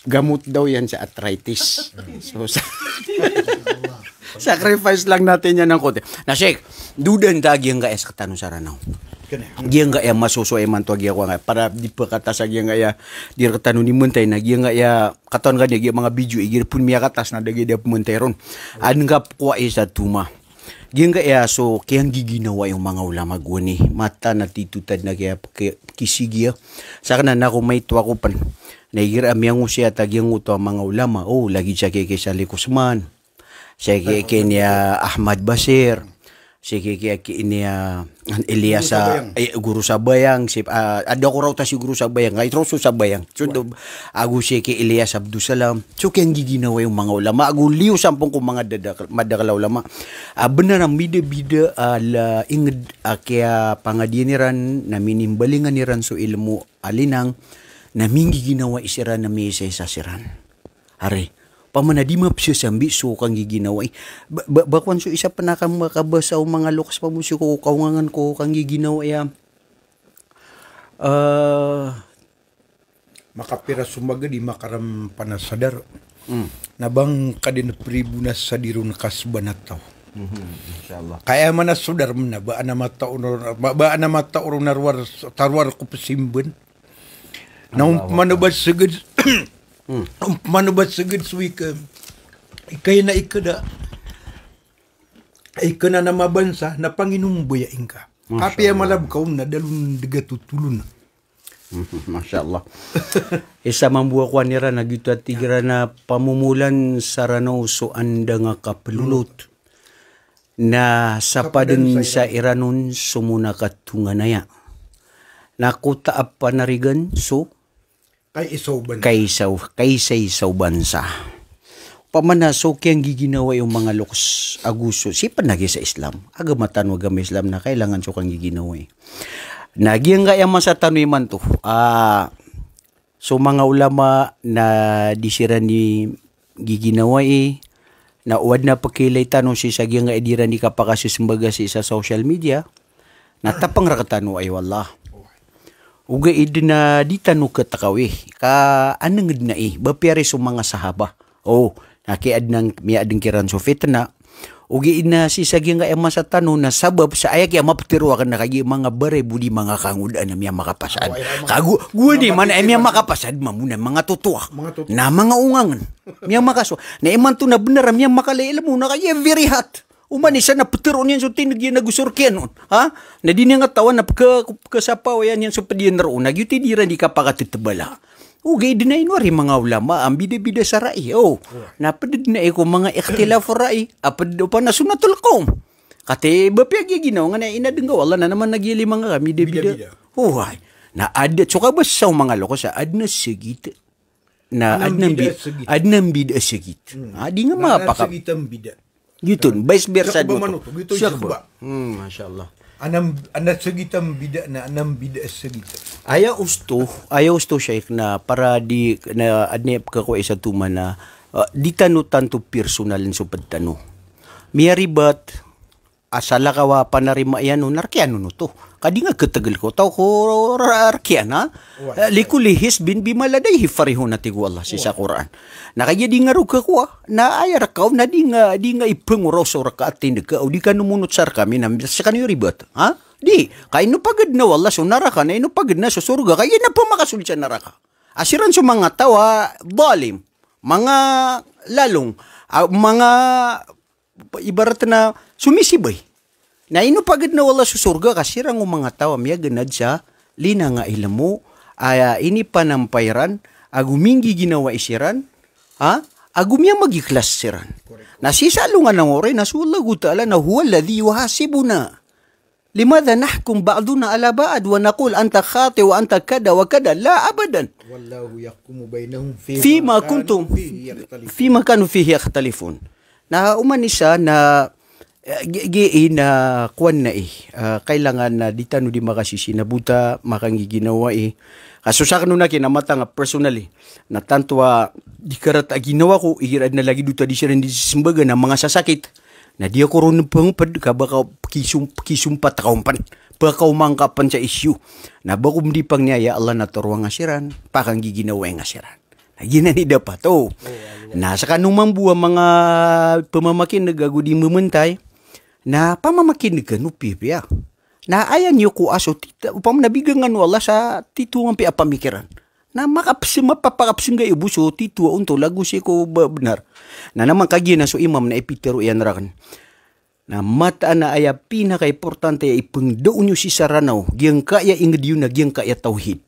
Gamot daw yan sa arthritis. So, sa-, sacrifice lang natin yan ng konti. Na, Sheikh, dodan ta giyangkaya sa katano sa Ranaw. Giyangkaya masoso imanto a giyangkaya. Para di pkata sa giyangkaya, di rktano ni mentay na giyangkaya, katawan ka niya, giya mga video, igira pn miyakatas na da giya da pn mentay ron. Adn ka pkowa i sa toma. Giyangkaya so kiyanggiginawai o manga ulama gowani, mataan a titotad na kiya, ki-, kisigiya. Sakn na ako maito ako pn. Na igira a miyangosiyat a giyangkoto a manga ulama, o, lagid sa kiyakiyai Salih Kusman, sa kiyakiyai niya Ahmad Basir, sa kiyakiyai niya Ilyas, Guru Sabayang. Eh, Guru Sabayang, si, ah, adn ako rawta si Guru Sabayang, kay Roso Sabayang. So, do, ago si ki Ilyas Abdussalam. So, kiyanggiginawai o manga ulama, ago liyo sampon ko manga dada-, madakl a ulama. Ah, bnar a mbidabida a la ingd a kiyapangadian iran na minimbalingan iran so ilmo a linang, na minggiginawai siran na miisaisa siran. Ari, opama na di mapsasambi so kanggiginawai. Ba, ba, ba kowan so isa pn a kamakabasa o manga loks pamosyo ko kaongangan ko kanggiginawai a, ah, makapira so magadi makaram panasadar. Hmm. Na bang kadn pribo na sadiron kasbanataw. Mhm, inshallah. Kaya mana sodar mna ba ana mataon, ba, ba ana mataon na rowar, tarowar ko psimban. Na Allahu Akbar. Opama na ba sgd, hmm, opama na ba sgd so ika, ika na ikda. Ika na na mabansa, na panginombayai ngka. Masha Allah. Kapiya malab ka on na dalon dga totolon. Masha Allah. Isa mambo a kowan iran a giyoto a tig iran a pamomolan sa Ranaw so andang a kaplolot. Na sapaden sa iran on so mona katonganaya. Na kota a panarigan so Kaisaw bansa. Kaisaw, kaisaisaw bansa. Opama na so kiyanggiginawai o manga loks ago so, sii pn lagid sa Islam. Agama tano a agama Islam na kailangan so kanggiginawai. Na giyangkaya masa tano imanto, ah, so manga ulama na di siran di giginawai, na o adn a pkhailay tano sii sa giyangkai a di iran di kapakasismbaga sii sa social media, na tapang rktano, ay wallah. Ogaid na di tano ktkawi, ka aneng dn ai, ba piyari so manga sahaba. O, na kiyaadn, miyaadn kiran so fitna, Ogaid na sii sa giyangkaya masa tano na sabap sa aya kiya maptero aken na kagiya manga baray bo di manga kangodaan a miyamakapasad. Kago, gowani man a miyamakapasad mambo na manga totoa. Na manga ongangen. Miyamakaso. Na imanto na benar a miyamakalay ilmo na kagiya very hot. Oman i isa na pteroon iyan so tindeg iyan ago so rk iyan on. Ha? Na di niyan katawan na pke-, pkesapawayan iyan so ped iyan roo. Na giyoto i di iran di kapakatetebala. Ogaid na ino ari manga ulama a mbidabida sa ra'i. O. Na ped den ai ko manga ikhtilaf ra'i. A ped opama na sunnatul qawm. Kati ba piya giya ginawa nga na inadeng o Allah na naman na giya lima nga ka mbidabida. Mbidabida. Oway. Na aden so kabasa o manga lokes a aden a segit. Na aden a mbi-, aden a mbida a segit. Hmm. A di nga mapaka- Giyoto, vice versa. Giyoto. Hmm, masha Allah. Aden a segit a mbida na aden a mbida a segit. Aya osto, aya osto, Sheikh, na para di, na aden a pkakowai sa toman na, ah, di tano tanto personalen so ped tano. Miyaribat, asal a kawa panarima iyan on, na rk iyan on oto. Ka di nga ketegel ko taw ko ra-, rk iyan, ha? Eh, likulli hizbin bima ladayhim farihun, a tig o Allah sii sa Qur'an. Na kagiya di nga roo kakowa, na aya rk aw, na di nga, di nga ipengoraw so rk a tindeg ka, o di kano monot sa rk ami, na sekaniyo ribat, ha? Di, ka ino paged na o Allah so naraka, na ino paged na so sorga, kagiya na pemakasold sa naraka. A siran so manga taw a zalim, manga lalong, a, manga ibarat na somisibay. Na ino paged na o Allah so sorga ka siran o manga taw a miyaganad sa linang a ilmo a inipanampay iran, ago minggiginawai siran, ha? Ago miyamagikhlas siran. Na sii sa alongan a ngoray na so Allah go Ta'ala na huwa alladhi yuhasibuna. Limadha nahkum ba'duna ala ba'd wa naqul anta khati' wa anta kada wa kada? La, abadan. Wallahu yahkumu bainahum fima kuntum, fima kanu fihi yakhtalifun. Na oman isa na, eh, gi-, gi-, ina kowan na i, ah, kailangan na di tano di makasisi na bota, makanggiginawai. Ka so saken on aki na matanga personally. Na tanto a di karata a ginawa ko, igira aden a lagid oto a di siran di sembaga na manga sasakit. Na di ako ron pengped ka ba ka kisum-, kisumpat ka on pen. Ba ka omangka pen sa issue. Na ba ko mendipang niya, ya Allah, na toroa nga siran, pakanggiginawai nga siran. Na giyanan i dapat, o. Na sekano mambo a manga pemamakineg ago di mementay, na pamamakineg kano piyapiya. Na aya niyo ko aso, tita-, opama na bigangan o Allah sa tito nga piya pamikiran. Na makapse-, mapapakapsengga i bo so tito a ontol ago sii ko ba-, benar. Na naman kagiya na so imam na ipitero iyan raken. Na mataan a aya pinakaimportante a ipengdao niyo sii sa Ranaw, giyangkaya inged iyo na giyangkaya tawhid.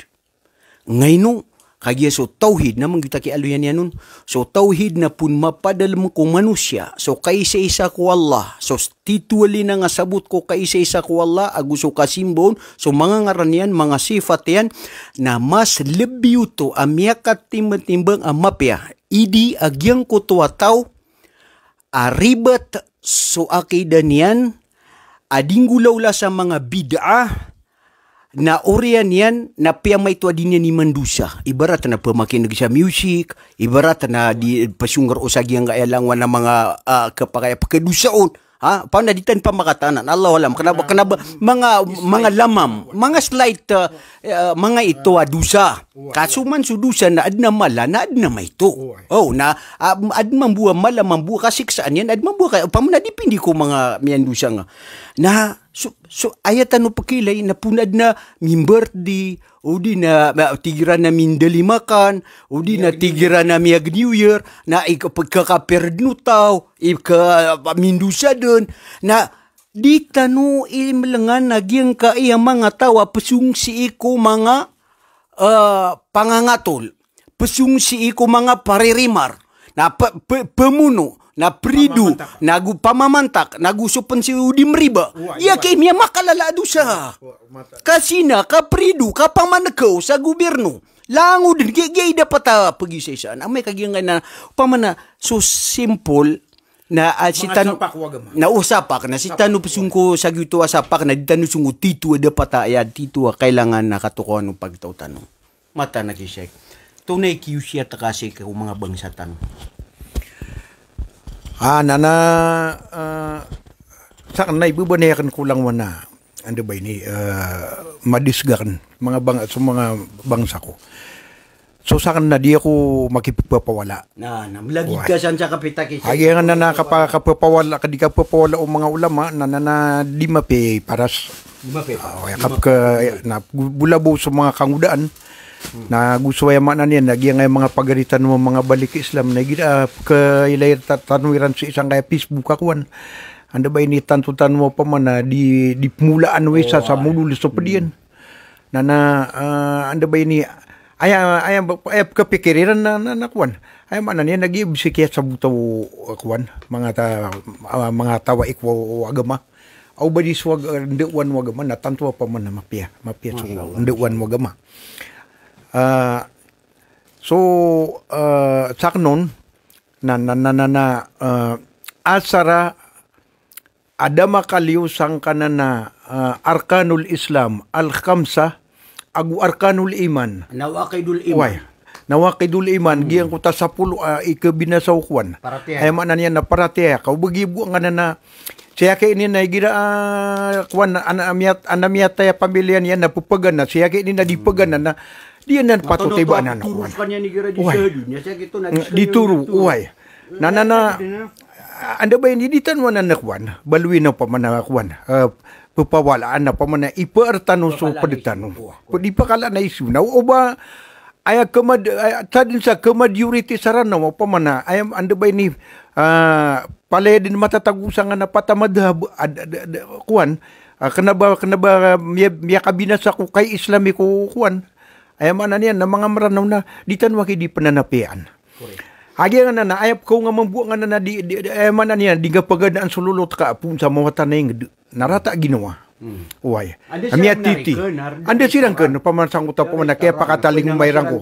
Ngaino, kagiya so tawhid, na manggiyoto a kiyaaloyan iyan on, so tawhid na pon mapadalem ko manosiya so kaisaisa ko Allah, so tito a linang a sabot ko kaisaisa ko Allah, ago so kasimba on, so manga ngaran iyan, manga sifat iyan, na mas lebi oto a miyakatimbatimbang a mapiya, idi a giyangkoto a taw a ribat so akida niyan, a di nggolawla sa manga bid'ah, na oriyan iyan na piyamaito a di niyan imandosa. Ibarat na pemakineg sa music, ibarat na di pesong roo sa giyangkaya langowan a manga, ah, kepakay a pekedosa on. Ha? Opama na di tano pamakataan, Allahu alam. Kena ba, kena ba, manga, manga lamam, manga slight, ah, eh, manga ito a dosa. Kaso man so dosa na aden a mala, na aden a maito. O, na, ah, aden mambo a mala, mambo a kasiksaan iyan, aden mambo a ka-, opama na dipindi ko manga miyandosa nga. Na, so, so, aya tano pekiilay, na pon aden a mimbar di, o di na, na, tig iran a mindalimakan, o di na tig iran a miyag New Year, na ika-, pagkakapir den o taw, ika-, mindosa den, na di tano imlengan a giyangkaya manga taw a pesong sii ko manga, eh, pangangatol, pesong sii ko manga paririmar, na pe-, pe-, pemono, na prido, na go pamamantak, na go so pensi o di meriba. Iya kay miyamakalala a dosa. Ka zina, ka prido, ka pamanekaw sa gobyerno. Langon den, giya, giya i dapat a pegisaisaan. Amay ka giyangkaya na, opama na, so simple, na, ah, si tano, na o sapak, na si tano pesong ko sa giyoto a sapak, na di tano song o tito a dapat a, aya tito a kailangan na katokawan o pagtaw tano. Mataan aki, Sheikh. Tonay kiyosiyat ka, Sheikh, ko manga bangsa tano. Ah, na, na, ah, sa, na ibebanay aken ko langowan a, anda ba ini, ah, madisga aken, manga bang-, so manga bangsa ko. So saken na di ako makipagpapawala. Na, na, malagid ka san sa kapita ki sa Agi nga na, na kapa-, kapapawala, ka di kapapawala o manga ulama, na, na, na di mapiya i paras. Di mapiya i paras. Ah, aya kap-, ka, na, gu-, bolabaw so manga kangodaan. Na go so aya maana niyan, na giyangkaya manga pagari tano, manga balik Islam, na igira, ah, kailay ta-, tano iran sii sangkaya Facebook a kowan. Anda ba ini tanto tano opama na di, di pemolaan o isa sa modol so ped iyan. Na, na, ah, anda ba ini, aya, aya, aya kapikir iran na, na, na kowan. Aya maana niyan na giya bes i kiyasabota o, ah, kowan, manga ta-, ah, manga taw a iko o agama. Aw ba di so ag-, ah, ndaan o agama, na tanto opama na mapiya, mapiya so ndaan o agama. Ah, so, ah, saken on, na, na, na, na, na, ah, asar a da makaliyo sangkanan a, ah, arkanul Islam al-khamsah, ago arkanul iman. Nawaqidul iman. Way. Nawaqidul iman, giyangkoto a sapolo, ah, i kabinasa o kowan. Paratiyaya. Aya maana niyan na paratiyaya. Ka o ba giya bo nganan a, siyaki ini na igira, ah, kowan, ana miyat-, ana miyatay a pamiliya niyan na pepagana, siyaki ini na di pagana na, di anan patot i ba anan kowan. Way. Di toro, way. Na, na, na, anda ba ini di tano anan kowan, baloy na opama na kowan, eh, pepawalaan na opama na ipaar tano so ped tano. Di pakala na isu. Na o ba, aya kemad-, aya, taden sa kemajority sa Ranaw, opama na, aya, anda ba ini, ah, palaya den matatago sangkanan a pat a madhab, ad-, ad-, ad-, kowan, ah, kena ba, kena ba, miya-, miyakabinasa ko kai-Islam i ko kowan. Aya maana niyan na manga Meranaw na di tano aki di penanapiyaan. Agi nganan a, aya pekaonga mambo nganan a di, di, di, aya maana niyan, di nga paganaan so lolot ka a poon sa mawatan a inged. Na rata a ginawa. Way. Anda siran ken, opama sangkoto a opama na kiyapakatalingoma iran ko.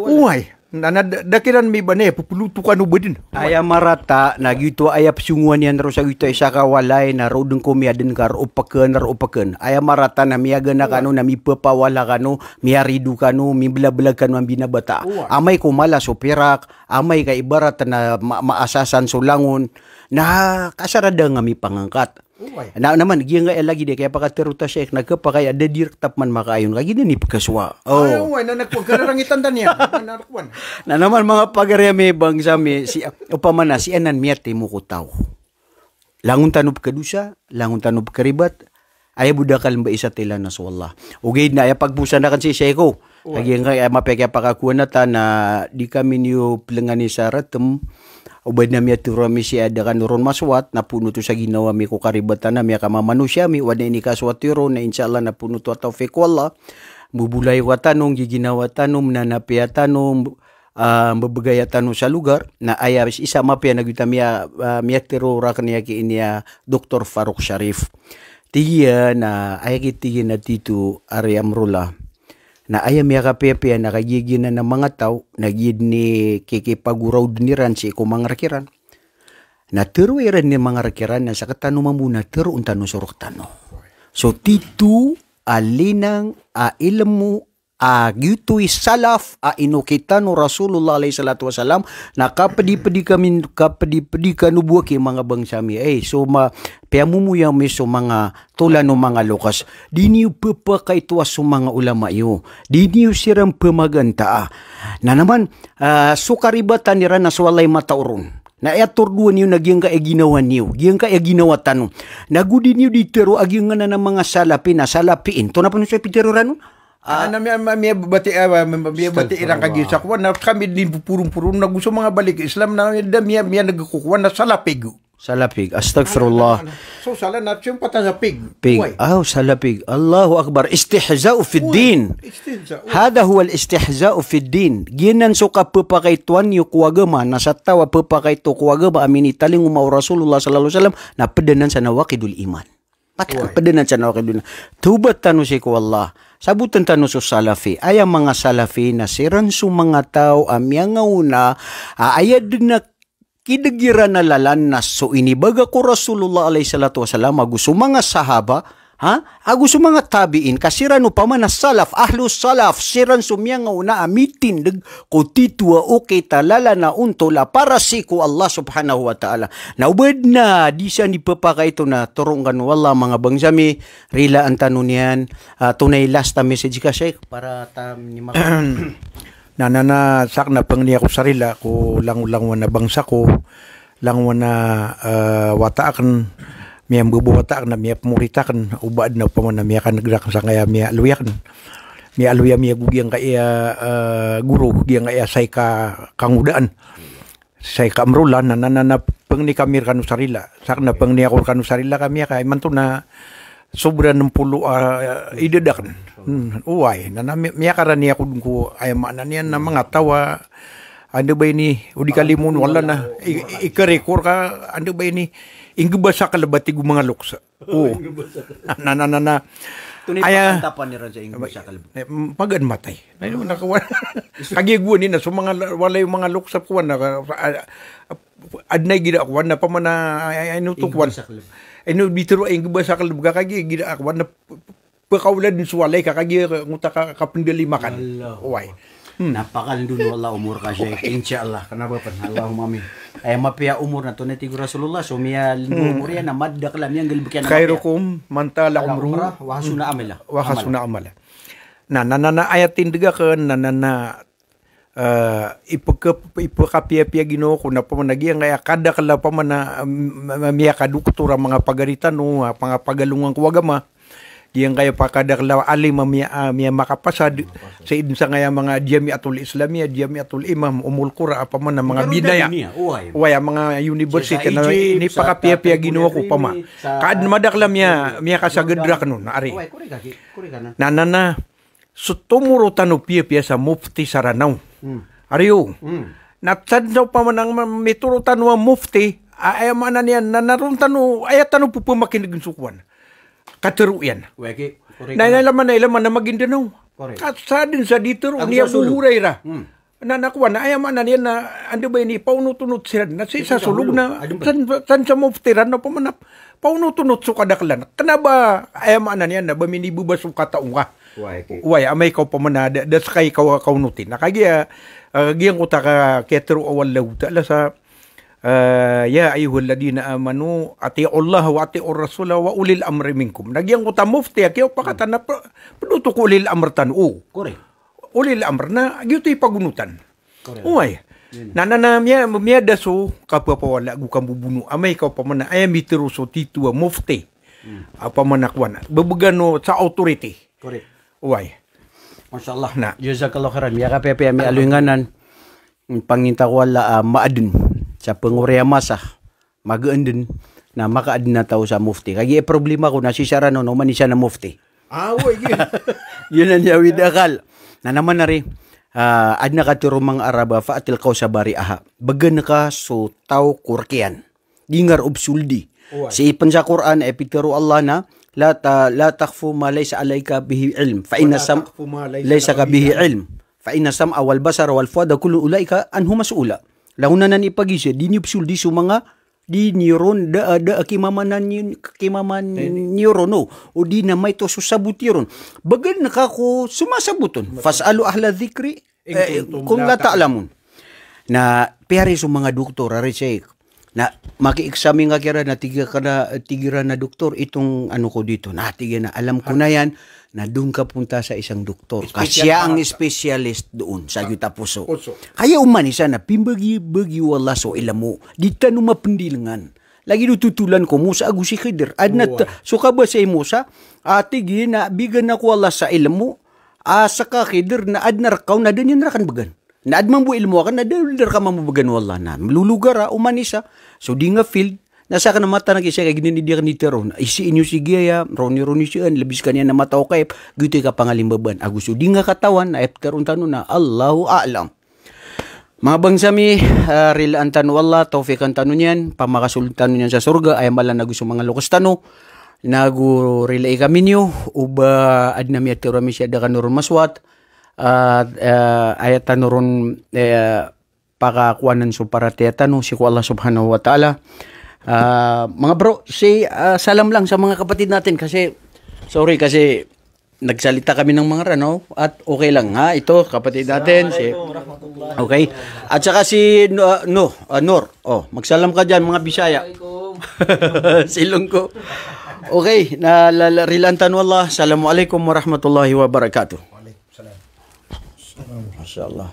Way. Na, na da, da kiran miba na, pepeloto kano ba den. Aya marata, na giyoto aya pesongowan iyan roo sa giyoto a isa ka walay, na roo den ko miyaden ka, roo peken, roo peken. Aya marata na miyagana kano, na mipepawala kano, miyarido kano, mibelabelag kano a mbinabata. Amay ko mala so pirak, amay ka ibarat na ma-, maasasan so langon, na kasarada nga mipangangkat. Na, na man, giyangkaya lagid i kiyapakatero ta, Sheikh, na kepakay a da direkta peman makaayon. Ka giyanan i pekesowa. Ay, way, na, na, kararangitan tano iyan. Na, na, kowan. Na, na man, manga pagari ami, bangsa mi, si, opama na, si anan miyatimo ko taw. Langon tano pekedosa, langon tano pekeribat, aya bo da kalembay sa tila na so Allah. Ogaid na aya pagposan aken si Sheikh o. Agi nga, eh, mapiya kiyapakakowan a ta na di kami niyo pelengani sa retem. O ba den a miyatero ami si a da kano ron masowat, na poon oto sa ginawa mi ko karibatan ami a kamamanosiya ami, o ba den a inikasowat iyo ron, na insha Allah na poon oto a tawfiq o Allah. Mbobolay ko a tano, nggiginawa tano, menanapiya tano, mb-, ah, mbebegaya tano sa lugar, na aya isa mapiya na giyoto a miya-, ah, miyatero raken iyan ki ini a Doktor Farouk Sharif. Tig iyan a, aya ki tig iyan a tito ari Amrullah. Na aya miyakapiyapiya na kagiya giyanan a manga taw, na giya den i kikipagoraoden iran sii ko manga rek iran. Na teroa iran i manga rek iran, na sekatano mambo na teroon tano so rek tano. So tito a linang a ilmo a giyoto i salaf a inokit tano o Rasulullah alayhis salatu wassalam, na kapedipedi kami, kapedipedi kano bo aki manga bangsa mi. Eh, so ma-, piyamomoya mi so manga tolan o manga lokas. Di niyo pepakaitoa so manga ulama iyo. Di niyo siran pemagantaa. Na naman, ah, so karibatan iran na so Allah i matao ron. Na aya tordoan iyo na giyangkaya ginawa niyo. Giyangkaya ginawa tano. Na go di niyo di tero a giyanganan a manga salafi na salafiin. Antonaa pen so pitero iran on? Ah, na miya, miya, miyabati, ah, miya, miyabati iran kagiya sa kowan na kami di poporonporon na go so manga balik Islam na da miya, miyaneg ko kowan na salafig. Salafig. Astagfirullah. So sala na siyong patan sa pig. Pig. Way. Aw, salafig. Allahu Akbar. Istihza'u fid din. Istihza'u. Hadha huwal istihza'u fid din. Giyanan so kapepakaitoan iyo ko agama, na sa taw a pepakaito ko agama a minitalingoma o Rasulullah sallallahu alayhi wasallam, na ped anan sa nawaqidul iman. Ped anan sa nawaqidul iman. Tawbat tano sii ko Allah. Saboten tano so salafi. Aya manga salafi na siran so manga taw a miyangaona a aya den a kideg iran a lalan na so inibaga ko Rasulullah alayhis salatu wassalam ago so manga sahaba, ha? Ago so manga tabi'in, ka siran opama na salaf, ahlus salaf, siran so miyangaona a mitindeg ko tito a okit a lalan a ontol a para sii ko Allah subhanahu wa ta'ala. Na o ba den a di san di pepakaito na toroon kano o Allah, manga bangsa mi, rilaan tano niyan, ah, antonaa i last a message ka, Sheikh, para ta-, ni maka- Na, na, na, sakn na pangni ako sa rila ko langolangon a bangsa ko, langon a, eh, wata akn, miyambobowata akn, miyapmorit akn, o ba adn a opama na miyakan'g rakn sangkaya miyaaloy akn. Miyaaloy a miyago giyangkaya, eh, goro, giyangkaya sai ka kangodaan. Sai ka amrolan, na, na, na, na, pangni kami rkano sa rila. Sakn na pangni ako rkano sa rila ka miyaka, imanto na sobra nm polo, ah, idad akn. Hmm, oway, na, na, mi-, miyakarani ako dn ko, aya maana niyan na manga taw a, anda ba ini, o di kalimo o Allah na, i-, i-, ikarekor ka, anda ba ini, inggiba sa kalb a tig o manga loks. O. Na, na, na, na. Tonaa i pakantapan iran sa inggiba sa kalb? Eh, m-, pagaan matay. Na, yun, na, kawan. Kagiya gowani na, so manga la-, walay o manga loks a kowan na, ah, ah, adn a igira a kowan na pamana, ay, ay, ino to kowan. Inggiba sa kalb. Ino bitharo a inggiba sa kalb ka kagiya igira a kowan na p-, p-, pkaolad so walay ka kagiya ngota ka, kapndalimakan. Allah. Oway. Hmm. Na pakalndo o Allah o omor ka, Sheikh. Insha Allah. Kna ba pn. Allahumma amin. Aya mapiya a omor na tonaa i tig o Rasulullah, so miyalndo o omor iyan na madakl a miyanggalbk iyan a mapiya. Khairukum man tala umruhu wa hasuna amala. Wa hasuna amala. Na, na, na, na, aya tindg akn, na, na, na, eh, ipk-, ipkapiyapiya ginawa ko na pamana giyangkaya kadakl a pamana, mm, miyakadoktor a manga pagari tano, a manga pagalongan ko agama. Giyangkaya pakadakl a alim a miya-, a miyamakapasad, sii dn sangkaya manga Jamiatul Islamiyah, Jamiatul Imam, Ummul Qura, a pamana manga binaya. Oway, a manga university na inipakapiyapiya ginawa ko pama. Ka adn madakl a miya-, miyakasagad rakn on, ari. Na, na, na, so tomoro tano piyapiya sa mufti sa Ranaw. Hmm. Ari o. Hmm. Na sadn sa opama na mitoro tano a mufti, a-, aya maana niyan na, na ron tano, aya tano pphamakin'gn so kowan. Katharo iyan. Oway, ki-, korek. Na, na, aya maana, aya maana na Maguindanao. Korek. Ka sadn sa di tharo o Abu Hurairah. Hmm. Na, na kowan, aya maana niyan na, anda ba ini, paonot-onot siran. Na sii sa Solog na, san, san sa mufti ran na pamana, paonot-onot so kadaklan. Kna ba, aya maana niyan na, ba minibaba so kataw ngka. Oway, ki-, oway, amay ka opama na, da, da ska i kaw-, kaonotin. Na kagiya, eh, giyangkoto a ka-, kiyatharo o Allahu Ta'ala sa, eh, "Ya ayyuhalladhina amanu, ati'ullaha wa ati'ur rasula wa ulil amri minkum." Na giyangkoto a mufti a kiyaopakatan na p-, pd oto ko ulil amr tano. O. Korek. Ulil amr na giyoto i pagonotan. Korek. Oway. Yun. Na, na, na, miya-, miyada so kapapawala ago kambobono. Amay ka opama na, aya mitharo so tito a mufti. Hmm. Opama na kowan. Bbgan o sa authority. Korek. Oway. Masha Allah. Na. Jazakallahu khairan. Miyakapiyapiya, miyaaloy nganan. Panginta ko Allah, ah, maadn. Sa pngori a masa. Magaan dn na makaadn a taw sa mufti. Kagiya problema ko na sii sa Ranaw na oman i isa na mufti. Ah, oway, giya. Giyanan i awid a akal. Na naman ari, ah, adn a katharo o manga Arab a, "Fa'til qawsa bari'aha." Bgan ka so taw ko rk iyan. Di nga roo psoldi. Oway. Sii pn sa Qur'an, aya pitharo o Allah na, "La ta-, la taqfu ma laysa alayka bihi ilm. Fa inna sam-, laysa ka bihi ilm. Fa inna sam'a wal basara wal fu'ada kullu ulaika anhu mas'ula." Langon anan i pagiza, di niyo psoldi so manga di niyo ron, da, da, kimamaan niyo, kimamaan niyo ron, o. O di na maito so sabot iyo ron. Bgan ka ko so masabot on. Fas'alu ahla dhikri, eh, in kuntum la ta'lamun. Na piyari so manga doktor, ari, Sheikh. Na maki-examine ka kiran na tig iran a, tig iran a doktor, itong ano ko dito. Na tig iyan a alam ko na yan, na doon ka punta sa isang doktor. Kasi siya ang specialist doon sa giyoto a poso. Kaya oman isa na pimbagi-bagi o Allah so ilmo. Di tano mapndilngan. Lagid o totolan ko Musa ago si Khidir. Adn a ta-, so kabasa i Musa, a tig iyan a bgan ako o Allah sa ilmo, a ska Khidir na adn a rk on na da niyan rakn bgan. Na adn mambo ilmo akn na da, da rka mambo bgan o Allah na. Mlologar a oman isa. So di nga field, na sakn a mataan a ki Sheikh a giyanan i di akn itharo. Isii niyo si giyaya, roni, roni sii, lbi skaniyan na mataw ka ip, giyoto i kapangalimbabaan. Ago so di nga katawan, na ip tharoon tano na, Allahu a'lam. Manga bangsa mi, ah, rilaan tano o Allah, tawfiqan tano niyan, pamakasold tano niyan sa sorga, aya mala na ago so manga loks tano, na ago rilai kami niyo, o ba adn a miyatharo ami sii a da kano ron masowat, ah, ah, aya tano ron, eh, pakakowanan so paratiyaya tano sii ko Allah Subhanahu wa Ta'ala. Ah, manga bro, say, ah, salam lang sa manga kapatid natin kasi, sorry kasi nagsalita kami ng mga Ranaw at okay lang ha, ito kapatid natin, si, okay. At saka si, ah, no, ah, Nor, oh, magsalam ka dyan, mga Bisaya. Si Lungko. Okay, na, la, la, rilaan tano o Allah. Assalamualaikum warahmatullahi wabarakatuh. Masha Allah.